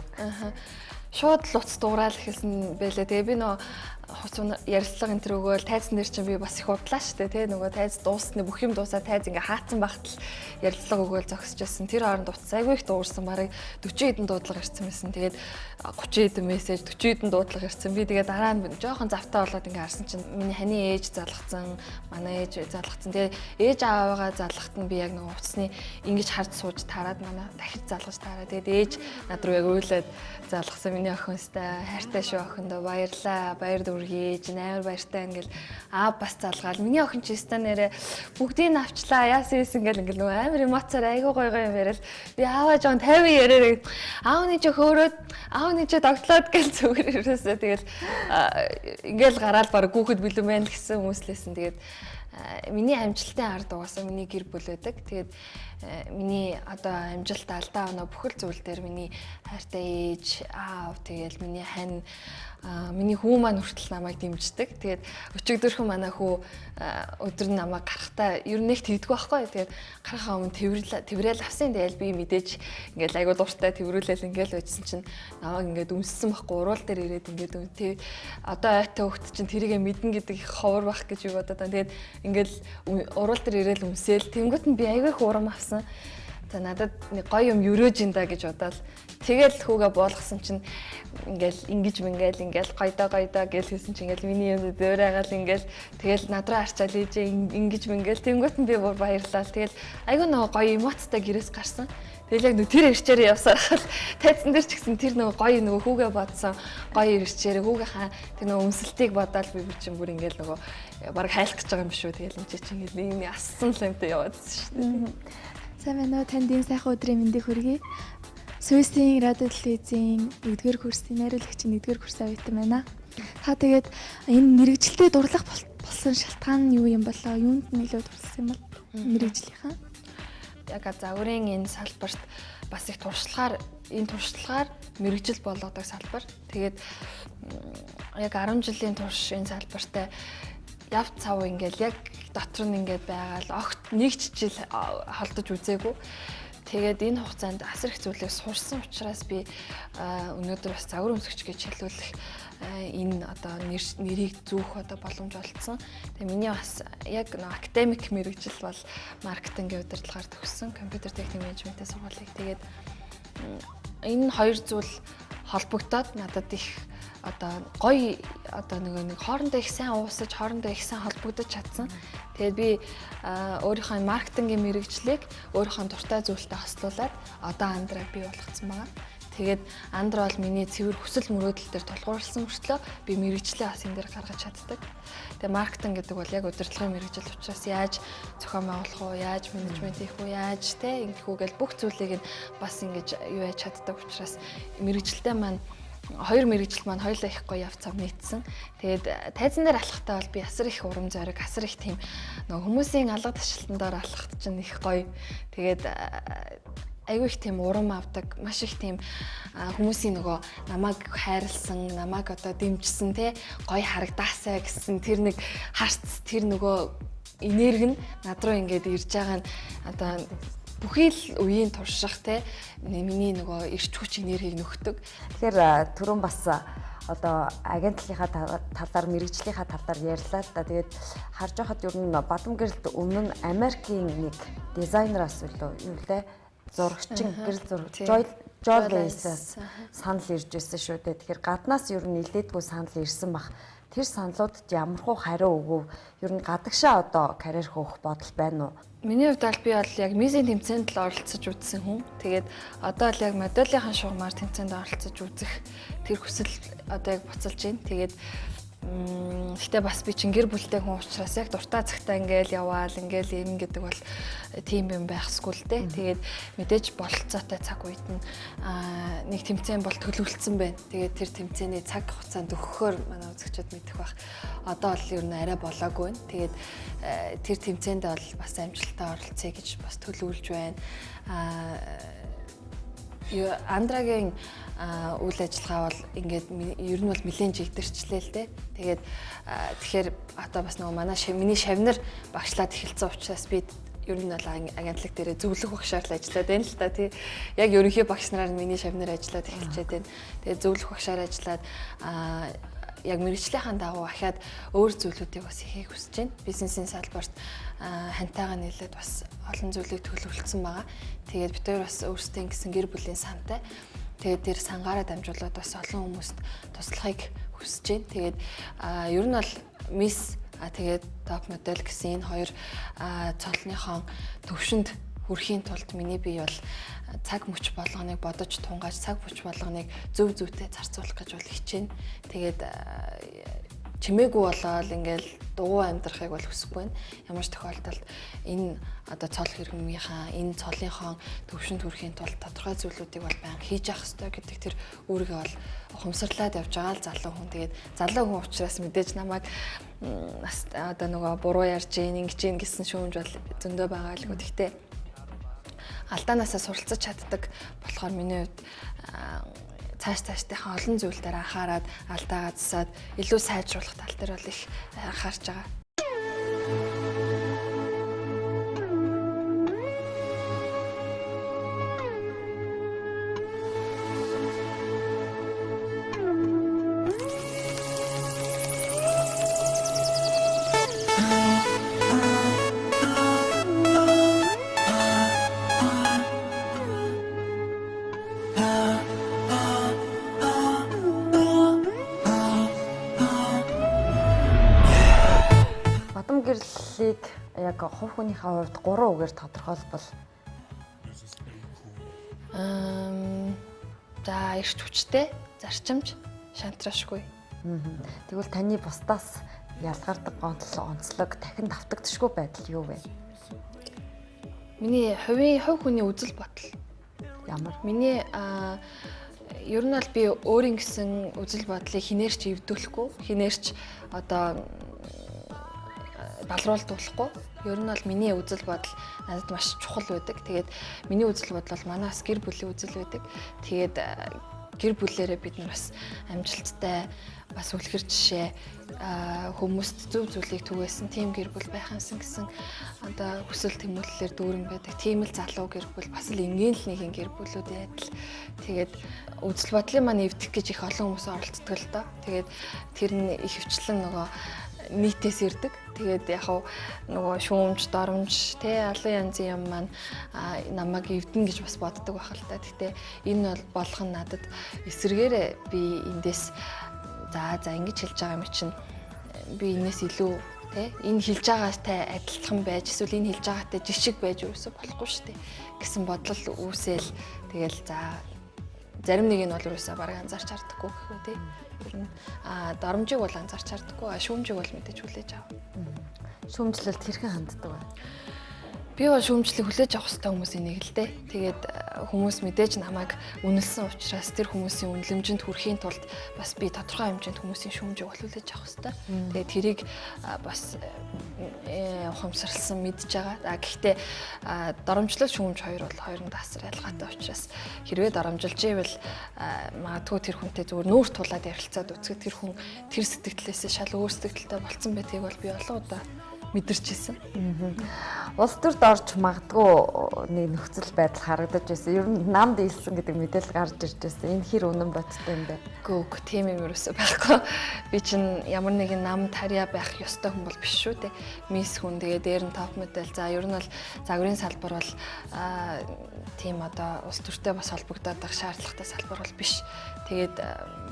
Шууд луц дуурал эхэлсэн байлээ. Тэгээ би нөгөө хуц ярилцлага энэ төр өгөөл тайзан дээр чинь би бас их удлаа штэ тий, нөгөө тайз дуусны бүх юм дуусаа тайз ингээ хаацсан багт л ярилцлага өгөөл зогсож байсан. Тэр хооронд утас айгүй их дуурсан. Бараг 40 хэдэн дуудлага ирсэн байсан. Тэгээд 30 хэдэн мессеж, 40 хэдэн дуудлага ирсэн. Би тэгээд дараа нь жоохон завтаа болоод ингээ харсан чинь миний ханы ээж залгацсан, манай ээж залгацсан. Тэгээд ээж аавыгаа залгахад нь би яг нөгөө утасны ингэж харж сууж тараад манай дахиж залгаж тараа. Тэгээд ээж над руу яг уйлаад залгасан. Миний охинстай хайртай шүү, охиндоо баярлаа, баяр дүргийж, амар баяртай ингээл аав бас залгаал. Миний охин чи өстой нэрэ бүгдийг нь авчлаа, яасан ийсэн ингээл ингээл нөгөө амар эмоцоор айгүй гой гой юм яриад би ааваа жоон 50 яриараа аав нэг чи хөөрөөд аав нэг чи догтлоод гэл зүгээр ерөөсөө тэгэл ингээл гараал баг гүүхэд бэлэн байна гэсэн хүмүүслээсэн. Тэгээд миний амжилтын ард угаасаа миний гэр бүл байдаг. Тэгээд миний одоо амжилт, алдаа оноо бүхэл зүйл дээр миний хайртай ээж, аав, тэгэл миний хань, миний хүү маань хүртэл намайг дэмждэг. Тэгээд өчигдөрхөн манай хүү өдөр нь намайг гарахтаа ер нь нэг тэгдэггүй байхгүй. Тэгээд гарахаа өмнө тэврээл авсан. Тэгэл би мэдээж ингээл айгуу дуртай тэврүүлээл ингээл байжсан чинь намайг ингээд өмссөн байхгүй. Уруул дээр ирээд ингээд тэг одоо ойтой хөвгт чинь тэрийгэ мэднэ гэдэг их ховор бах гэж би бодоод байна. Тэгээд ингээл уруул дээр ирээл өмсөөл тэнгуут нь би айгүй их урам авсан. За надад нэг гоё юм өрөөж ин да гэж бодоол. Тэгэл хүүгээ буулгасан чинь ингээл ингэж мингээл ингээл гойдоо гойдоо гэл хэлсэн чинь ингээл миний юм зөөрайгаал ингээл тэгэл над руу арчаал ээжээ ингэж мингээл тэнгуут нь би бүр баярлал. Тэгэл айгүй нөгөө гоё эмоцтой гэрээс гарсан. Тэгэл яг нөгөө тэр ирчээрээ явсаар хал тайзан дээр ч гэсэн тэр нөгөө гоё нөгөө хүүгээ бодсон гоё ирчээрээ хүүгийнхаа тэр нөгөө өмсөлтийг бодоол би чинь бүр ингээл нөгөө бараг хайлах гэж байгаа юм шүү. Тэгэл энэ чинь ингээл ийм ассан л юмтай яваад байсан шүү дээ. Сайн байна уу? Танд энэ сайхан өдрийн мэндийг хүргэе. Суйсын радио телевизийн 1-р курсын найруулагчийн 1-р курсын оюутан байна. Та тэгээд энэ мэргэжилдээ дурлах болсон шалтгаан нь юу юм болоо? Юунд нь илүү дурласан юм бол мэргэжлийнхаа? Яг загварын энэ салбарт бас их туршлагаар энэ туршлагаар мэргэжил болгодог салбар. Тэгээд яг 10 жилийн турш энэ салбартай яв цав ингээл яг дотор нь ингээд байгаа л огт нэг ч жил холдож үзээгүй. Тэгээд энэ хугацаанд асар их зүйлийг сурсан учраас би өнөөдөр бас загвар өмсгч гэж хэлүүлэх энэ одоо нэрийг зүүх одоо боломж олдсон. Тэгээ миний бас яг академик мэргэжил бол маркетингийн удирдлагаар төгссөн, компьютер техник менежментийн сургуулийг. Тэгээд энэ хоёр зүйл холбогдоод надад их одоо гоё одоо нөгөө нэг хоорондоо их сайн уусаж, хоорондоо их сайн холбогдож чадсан. Тэгээд би өөрийнхөө маркетингийн мэргэжлийг өөрийнхөө дуртай зүйлтэй хослуулад одоо Андраг бий болгоцсон байгаа. Тэгээд Андра бол миний цэвэр хүсэл мөрөөдөл дээр тулгуурласан мөртлөө би мэргэжлээ бас энэ дээр гаргаж чаддаг. Тэгээд маркетинг гэдэг бол яг удирдлагын мэргэжил учраас яаж зохион байгуулах уу, яаж менежмент хийх үү, яаж те ингэх үү гэл бүх зүйлийг нь бас ингэж юу яаж чаддаг учраас мэргэжилтэй маань хоёр мэргэжил маань хоёулаа их гоё яв цав нийцсэн. Тэгээд тайзан дээр алхахтаа бол би асар их урам зориг, асар их тийм нөгөө хүмүүсийн алга ташилтан дээр алхахт чинь их гоё. Тэгээд айгүй их тийм урам авдаг, маш их тийм хүмүүсийн нөгөө намайг хайрлсан, намайг одоо дэмжсэн те гоё харагдаасай гэсэн тэр нэг харц, тэр нөгөө энерги нь над руу ингээд ирж байгаа нь одоо бүхий л үеийн турших те миний нөгөө эрч хүч энергийг нөхдөг. Тэгэхээр түрүүн бас одоо агентлагийнхаа талаар, мэргэжлийнхаа талаар ярьлаа л да. Тэгээд харж байхад ер нь Бадам гэрэлд өмнө нь Америкийн нэг дизайнераас үлээ юу лээ зурагчин гэрэл зураг Жой Лейсаас санал ирж байсан шүү дээ. Тэгэхээр гаднаас ер нь нилээдгүй санал ирсэн бах. Тэр саналуудад ямархуу хариу өгөв? Ер нь гадагшаа одоо карьер хөөх бодол байна уу? Миний хувьд бол би бол яг мисийн тэмцээнд л оролцож үзсэн хүн. Тэгээд одоо л яг моделийнхаа шугамар тэмцээнд оролцож үзэх тэр хүсэл одоо яг буцалж байна. Тэгээд гэхдээ бас би чинь гэр бүлтэй хүн учраас яг дуртай цагтаа ингээл яваал ингээл юм гэдэг бол тийм юм байхсгүй л дээ. Тэгээд мэдээж бололцоотой цаг үед нь нэг тэмцээн бол төлөвлөсөн байна. Тэгээд тэр тэмцээний цаг хугацаанд өгөхөөр манай үзэгчид мэдэх бах. Одоо бол ер нь арай болоогүй байна. Тэгээд тэр тэмцээнд бол бас амжилттай оролцъё гэж бас төлөвлөж байна. Андрагийн үйл ажиллагаа бол ингээд ер нь бол нэлээд жигдэрчлээ л дээ. Тэгээд тэгэхээр одоо бас нөгөө манай миний шавнар багшлаад эхэлсэн учраас би ер нь бол агентлаг дээрээ зөвлөх багшаар л ажиллаад байна л та тий. Яг ерөнхий багш нараар миний шавнар ажиллаад эхэлчихэд байна. Тэгээд зөвлөх багшаар ажиллаад яг мэргэжлийнхаа дагуу ахиад өөр зүйлүүдийг бас хийхийг хүсэж байна. Бизнесийн салбарт хантайгаа нийлээд бас олон зүйлийг төлөвлөсөн байгаа. Тэгээд бид хоёр бас өөрсдөө ингэсэн гэр бүлийн сантай. Тэгээд тэр сангаараа дамжуулаад бас олон хүмүүст туслахыг хүсэж байна. Тэгээд ер нь бол мисс тэгээд топ модель гэсэн энэ хоёр цолныхон төвшөнд хүрэхийн тулд миний бие бол цаг мөч болгоныг бодож тунгааж, цаг мөч болгоныг зөв зүйтэй зарцуулах гэж бол хичээнэ. Тэгээд чимээгүй болоод ингээл дугуй амьдрахыг бол хүсэхгүй байна. Ямар ч тохиолдолд энэ одоо цол хэргэмийнхаа энэ цолынхоо төвшөнд хүрэхийн тулд тодорхой зүйлүүдийг бол байнга хийж явах ёстой гэдэг тэр үүргээ бол ухамсарлаад явж байгаа л залуу хүн. Тэгээд залуу хүн учраас мэдээж намайг одоо нөгөө буруу ярьж гин ингэж гин гэсэн шүүмж бол зөндөө байгаа л гоо. Гэхдээ алдаанаасаа суралцаж чаддаг болохоор миний хувьд цааш цаашдынхаа олон зүйл дээр анхаарад алдаагаа засаад илүү сайжруулах тал дээр бол их анхаарч байгаа. Гэрлийг яг хувь хүнийхээ хувьд 3 үгээр тодорхойлбол за эрч хүчтэй, зарчимч, шантрашгүй. Тэгвэл таны бусдаас ялгардаг гонцлог, онцлог, дахин давтагдшгүй байдал юу вэ? Миний хувийн хувь хүний үзэл бодол. Ямар? Миний ер нь бол би өөрийн гэсэн үзэл бодлыг хинээрч эвдүүлэхгүй, хинээрч одоо балруулдуулахгүй. Ер нь бол миний үзэл бодол надад маш чухал байдаг. Тэгээд миний үзэл бодол бол манай бас гэр бүлийн үзэл байдаг. Тэгээд гэр бүлээрээ бид нар бас амжилттай, бас үлгэр жишээ, хүмүүст зөв зүйлийг түгээсэн тийм гэр бүл байх юмсан гэсэн одоо хүсэл тэмүүллээр дүүрэн байдаг. Тийм л залуу гэр бүл, бас л энгийн л нэгэн гэр бүлүүдийн адил. Тэгээд үзэл бодлын маань эвдэх гэж их олон хүмүүс оролцдог л доо. Тэгээд тэр нь ихэвчлэн нөгөө нийтээс ирдэг. Тэгээд яг нөгөө шүүмж, доромж, тэ олон янзын юм маань намайг эвдэн гэж бас боддог байх л та. Гэтэ энэ бол болох нь надад эсрэгээрээ би эндээс за ингэж хэлж байгаа юм чинь би энэс илүү тэ энэ хэлж байгаатай адилхан байж эсвэл энэ хэлж байгаатай жишг байж юусоо болохгүй шүү дээ гэсэн бодол үүсээл тэгэл за зарим нэг нь бол юусаа бараг анзаарч хардаггүй гэх үү тэ. Ер нь доромжийг бол анзаарч хардаггүй, шүүмжийг бол мэдээж хүлээж авах. Шүүмжлэлд хэрхэн ханддаг вэ? Би бол шүүмжлэлийг хүлээж авах хэрэгтэй хүмүүсийн нэг л дээ. Тэгээд хүмүүс мэдээж намайг үнэлсэн учраас тэр хүмүүсийн үнэлэмжинд хүрэхийн тулд бас би тодорхой хэмжээнд хүмүүсийн шүүмжийг бол хүлээж авах хэрэгтэй. Тэгээд тэрийг бас ухамсарлсан мэдж байгаа. А гэхдээ доромжлол шүүмж хоёр бол хоёр нь тасар ялгаатай учраас хэрвээ доромжилж ивэл магадгүй тэр хүнтэй зүгээр нүүр тулаад ярилцаад үзэхэд тэр хүн тэр сэтгэлээсээ шал өөр сэтгэлтэй болцсон байдгийг бол би олон удаа мэдэрч ирсэн. Улс төрд орж магадгүй нэг нөхцөл байдал харагдаж байсан. Ер нь намд ийсэн гэдэг мэдээлэл гарч ирж байсан. Энэ хэр үнэн бодиттой юм бэ? Үгүй, тийм юм ерөөсөө байхгүй. Би чинь ямар нэгэн нам тарья байх ёстой хүн бол биш шүү дээ. Мисс хүн, тэгээ дээр нь топ модель. За ер нь бол загварын салбар бол тийм одоо улс төртэй бас холбогдоод байх шаардлагатай салбар бол биш. Тэгээд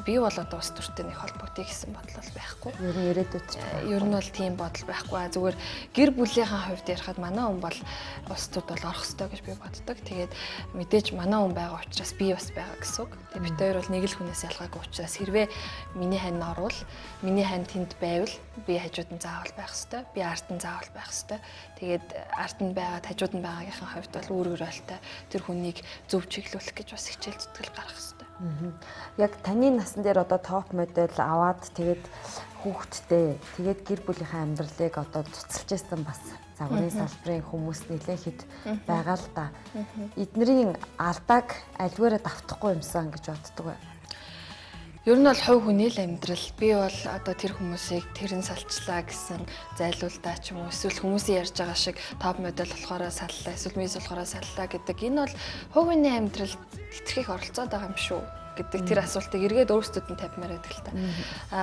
би бол одоо улс төртэй нэг холбогдъё гэсэн бодол бол байхгүй. Ер нь ирээдүйд ч Ер нь бол тийм бодол байхгүй. Зүгээр гэр бүлийнхаа хувьд ярихад манай хүн бол улс төрд бол орох ёстой гэж би боддог. Тэгээд мэдээж манай хүн байгаа учраас би бас байгаа гэсэн үг. Тэгээд бид хоёр бол нэг л хүнээс ялгаагүй учраас хэрвээ миний хань орвол, миний хань тэнд байвал би хажууд нь заавал байх ёстой. Би ард нь заавал байх ёстой. Тэгээд ард нь байгаа, хажууд нь байгаагийнхаа хувьд бол үүрэг ролтой тэр хүнийг зөв чиглүүлэх гэж бас хичээл зүтгэл гаргах ёстой. Яг таны насан дээр одоо топ модель аваад тэгээд хүүхэдтэй тэгээд гэр бүлийнхээ амьдралыг одоо цуцалж байсан бас загварын салбарын хүмүүс нэлээд хэд байгаа л да. Эднэрийн алдааг альваараа давтахгүй юмсан гэж боддог бай. Ер нь бол хувь хүний л амьдрал. Би бол одоо тэр хүмүүсийг тэрэн салчлаа гэсэн зайлуулдаа ч юм уу эсвэл хүмүүсийн ярьж байгаа шиг топ модель болохоор саллаа, эсвэл мисс болохоор саллаа гэдэг энэ бол хувь хүний амьдралд хэтэрхий оролцоод байгаа юм шүү гэдэг тэр асуултыг эргээд өөрсдөд нь тавьмаар байдаг л та.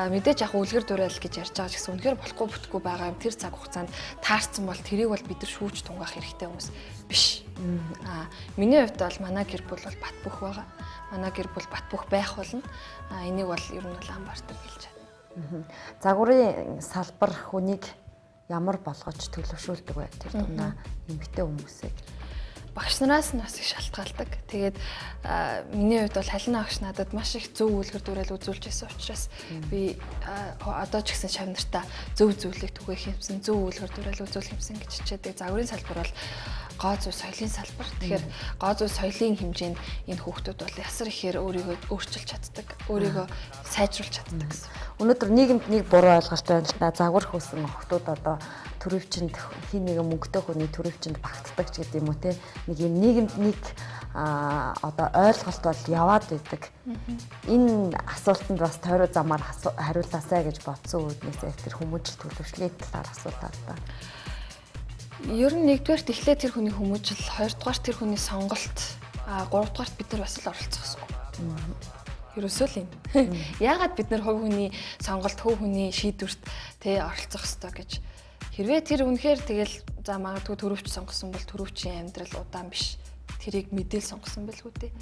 Мэдээж яг үлгэр дуурайл гэж ярьж байгаа ч гэсэн үнэхээр болохгүй бүтггүй байгаа юм тэр цаг хугацаанд таарсан бол тэрийг бол бид нар шүүж тунгаах хэрэгтэй хүмүүс биш. Миний хувьд бол манай гэр бүл бол бат бөх байгаа. Манай гэр бүл бат бөх байх болно. Энийг бол ер нь бол амбардаг хэлж байна. Загварын салбар хүнийг ямар болгож төлөвшүүлдэг вэ? Тэр дундаа эмэгтэй хүмүүсийг багш нараас нь бас их шалтгаалдаг. Тэгээд миний хувьд бол Халина багш надад маш их зөв үлгэр дуурайл үзүүлж байсан учраас би одоо ч гэсэн шав нартаа зөв зүйлийг түгээх юмсан, зөв үлгэр дуурайл үзүүлэх юмсан гэж хичээдэг. Загварын салбар бол гоо зүй соёлын салбар. Тэгэхээр гоо зүй соёлын хэмжээнд энэ хүүхдүүд бол ясар ихээр өөрийгөө өөрчилж чаддаг, өөрийгөө сайжруулж чаддаг гэсэн. Өнөөдөр нийгэмд нэг буруу ойлголт байна л да. Загвар хөөсөн охтууд одоо төрөвчөнд хин нэгэн мөнгөтэй хүний төрөвчөнд багтдаг ч гэдэг юм уу те. Нэг юм нийгэмд нэг одоо ойлголт бол яваад байдаг. Энэ асуултанд бас тойроо замаар хариулаасай гэж бодсон үүднээс тэр хүмүүжил төлөвшлийн талаар асуулаа л да. Ер нь нэгдүгээрт эхлээд тэр хүний хүмүүжил, хоёрдугаарт тэр хүний сонголт, гуравдугаарт бид нар бас л оролцох ёсгүй. Ерөөсөө л энэ. Яагаад бид нар хувь хүний сонголт, хувь хүний шийдвэрт тэ оролцох ёстой гэж. Хэрвээ тэр үнэхээр тэгэл за магадгүй төрөвч сонгосон бол төрөвчийн амьдрал удаан биш. Тэрийг мэдээл сонгосон байлгүй дээ.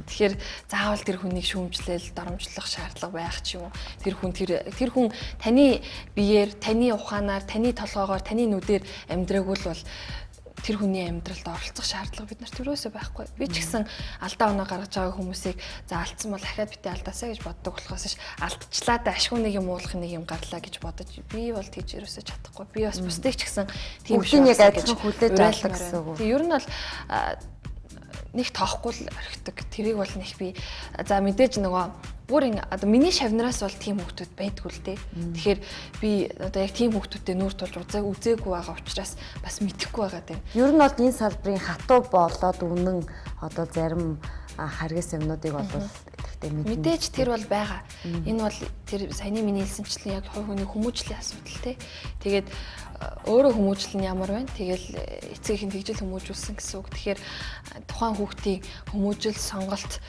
Тэгэхээр заавал тэр хүнийг шүүмжлээл, доромжлох шаардлага байх ч юм уу. Тэр хүн тэр хүн таны биеэр, таны ухаанаар, таны толгоогоор, таны нүдээр амьдраагүй л бол тэр хүний амьдралд оролцох шаардлага бид нарт юусоо байхгүй. Би ч гэсэн алдаа оноо гаргаж байгаа хүмүүсийг за алдсан бол дахиад битээ алдаасаа гэж боддог болохоос ш алдчихлаа да ашгүй нэг юм уулах нэг юм гарлаа гэж бодож би бол тийж юусоо чадахгүй. Би бас бусдыг ч гэсэн тийм биш яг адилхан хүлээж авдаг гэсэн үг. Тэг ер нь бол Нэг тоохгүй л орхидог. Тэрийг бол нэг би за мэдээж нөгөө бүр ингэ одоо миний шавнараас бол тийм хүүхдүүд байдгүй л дээ. Тэгэхээр би одоо яг тийм хүүхдүүдтэй нүүр тулж үзээгүй байгаа учраас бас мэдэхгүй байгаа юм. Ер нь бол энэ салбарын хатуу болоод үнэн одоо зарим харгас юмнуудыг бол тэгтээ мэднэ. Мэдээж тэр бол байгаа. Энэ бол тэр саяны миний хэлсэнчлэн яг хувь хүний хүмүүжлийн асуудал те. Тэгээд өөрөө хүмүүжил нь ямар байна? Тэгэл эцэг их нь тэгжил хүмүүжүүлсэн гэсэн үг. Тэгэхээр тухайн хүүхдийн хүмүүжил сонголт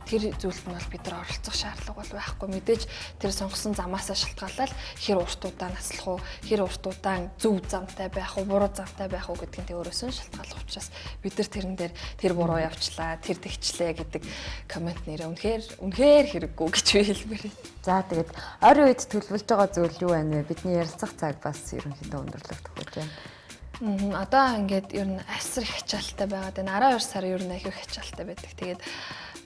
тэр зүйлд нь бол бид нар оролцох шаардлага бол байхгүй. Мэдээж тэр сонгосон замаасаа шалтгаалаад хэр урт удаан наслах уу, хэр урт удаан зөв замтай байх уу, буруу замтай байх уу гэдг нь өөрөөс нь шалтгааллах учраас бид нар тэрэн дээр тэр буруу явчлаа, тэр тэгчлээ гэдэг коммент нэрээ үнэхээр хэрэггүй гэж би хэлмээр байна. За тэгээд ойрын үед төлөвлөж байгаа зүйл юу байна вэ? Бидний ярилцах цаг бас ерөнхийдөө өндөрлөгдөх гэж байна. Одоо ингээд ер нь асар их ачаалттай байгаад байна. 12 сар ер нь их ачаалттай байдаг. Тэгээд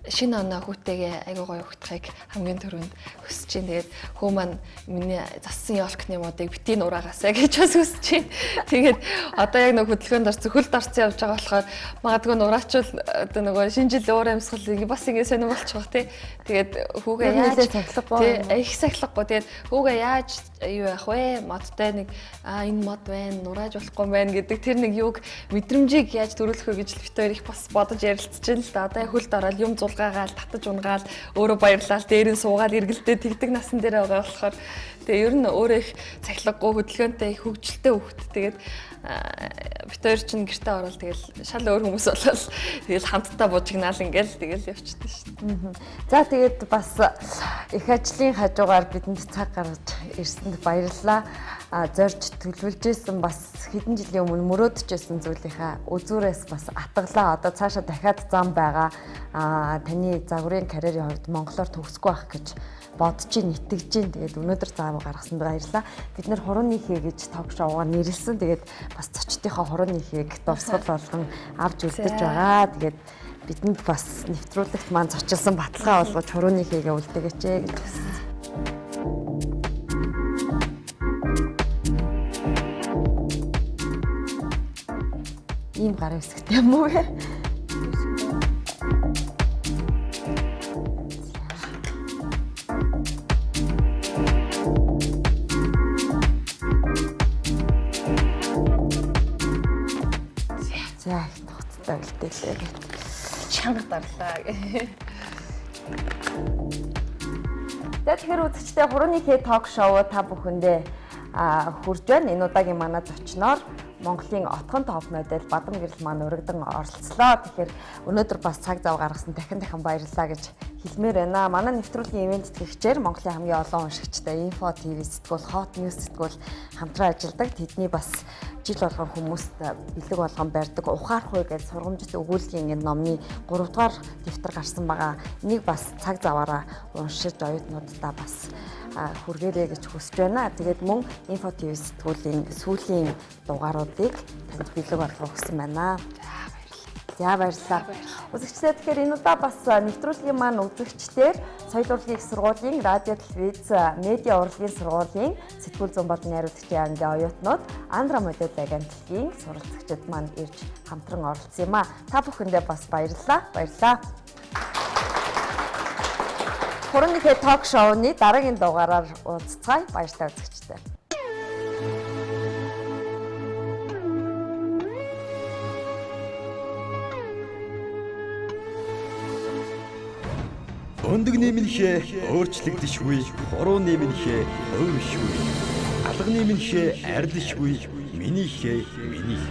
шинэ оноо хүүтэйгээ айгуу гоё хөгтөхийг хамгийн түрүүнд хүсэж чинь. Тэгээд хөө маань миний зассан ёлкны модыг битгий нураагаасай гэж бас хүсэж чинь. Тэгээд одоо яг нэг хөдөлгөөнд орсон, хөлд орсон явж байгаа болохоор магадгүй нураачвал одоо нөгөө шинэ жил уур амьсгал ингээ бас ингээ сонир болчих тий. Тэгээд хүүгээ яаж сахилгагүй их сахилгагүй. Тэгээд хүүгээ яаж юу яах вэ? Модтой нэг энэ мод байна, нурааж болохгүй байна гэдэг тэр нэг юуг мэдрэмжийг яаж төрүүлэх вэ гэж бит хоёр их бас бодож ярилцж байна л да. Одоо хөлд ороод юм зулгаагаал, татаж унгаал, өөрөө баярлал, дээр нь суугаал эргэлдээ тэгдэг насан дээр байгаа болохоор тэгээ ер нь өөрөө их цахилгагүй, хөдөлгөөнтэй, их хөгжилтэй хөвгт. Тэгээд бит хоёр чинь гэртээ ороод тэгэл шал өөр хүмүүс болол тэгэл хамтдаа бужигнаал ингээл тэгэл явчихдаг шүү дээ. За тэгээд бас их ажлын хажуугаар бидэнд цаг гаргаж ирсэнд баярлалаа. Зорж төлөвлөжсэн бас хэдэн жилийн өмнө мөрөөдөжсэн зүйлийнхаа үзүүрээс бас атгалаа. Одоо цаашаа дахиад зам байгаа. Таны загварын карьерийн хувьд монголоор төгсөхгүй байх гэж бодож чинь, итгэж чинь. Тэгээд өнөөдөр зам гаргасанд баярлалаа. Бид нэр хурууны хээ гэж ток шоугаар нэрлсэн. Тэгээд бас зочдынхоо хурууны хээг дурсгал болгон авч үлдэж байгаа. Тэгээд бидэнд бас нэвтрүүлэгт маань зочилсан баталгаа болгож хурууны хээгээ үлдээгээч гэж хүссэн. Ийм гар хэсэгтэй юм уу? За их нухацтай үлдээлээ гэт. Чанга дарлаа. За тэгэхээр үзэгчдээ хурууны хээ ток шоу та бүхэндээ хүрж байна. Энэ удаагийн манай зочноор Монголын отхон топ модель Бадам Гэрэл маань урагдан оролцлоо. Тэгэхээр өнөөдөр бас цаг зав гаргасан дахин баярлалаа гэж хэлмээр байна. Манай нэвтрүүлгийн ивент тэтгэгчээр Монголын хамгийн олон уншигчтай Info TV сэтгүүл, Hot News сэтгүүл хамтран ажилладаг. Тэдний бас жил болгон хүмүүст бэлэг болгон барьдаг ухаарах гэж сургамжит өгүүлгийн энэ номны 3 дугаар дэвтэр гарсан байгаа. Энийг бас цаг заваараа уншиж оюутнуудаа бас хүргээрэй гэж хүсэж байна. Тэгээд мөн Info TV сэтгүүлийн сүүлийн дугааруудыг танд бэлэг болгох өгсөн байна. За баярлалаа. Үзэгчдээ тэгэхээр энэ удаа бас нэвтрүүлгийн маань үзэгчдээр соёл урлагийн их сургуулийн радио телевиз медиа урлагийн сургуулийн сэтгүүл зүйн болон найруулагчийн ангийн оюутнууд Андра модель агентлагийн суралцагчид маань ирж хамтран оролцсон юм а. Та бүхэндээ бас баярлалаа. Баярлалаа. Хурууны хээ ток шоуны дараагийн дугаараар уулзцгаая. Баяртай үзэгчдээ. Өндөг нэмэнхээ өөрчлөгдөшгүй, хуруу нэмэнхээ хувиршгүй. Алга нэмэнхээ арилшгүй, минийхээ миний.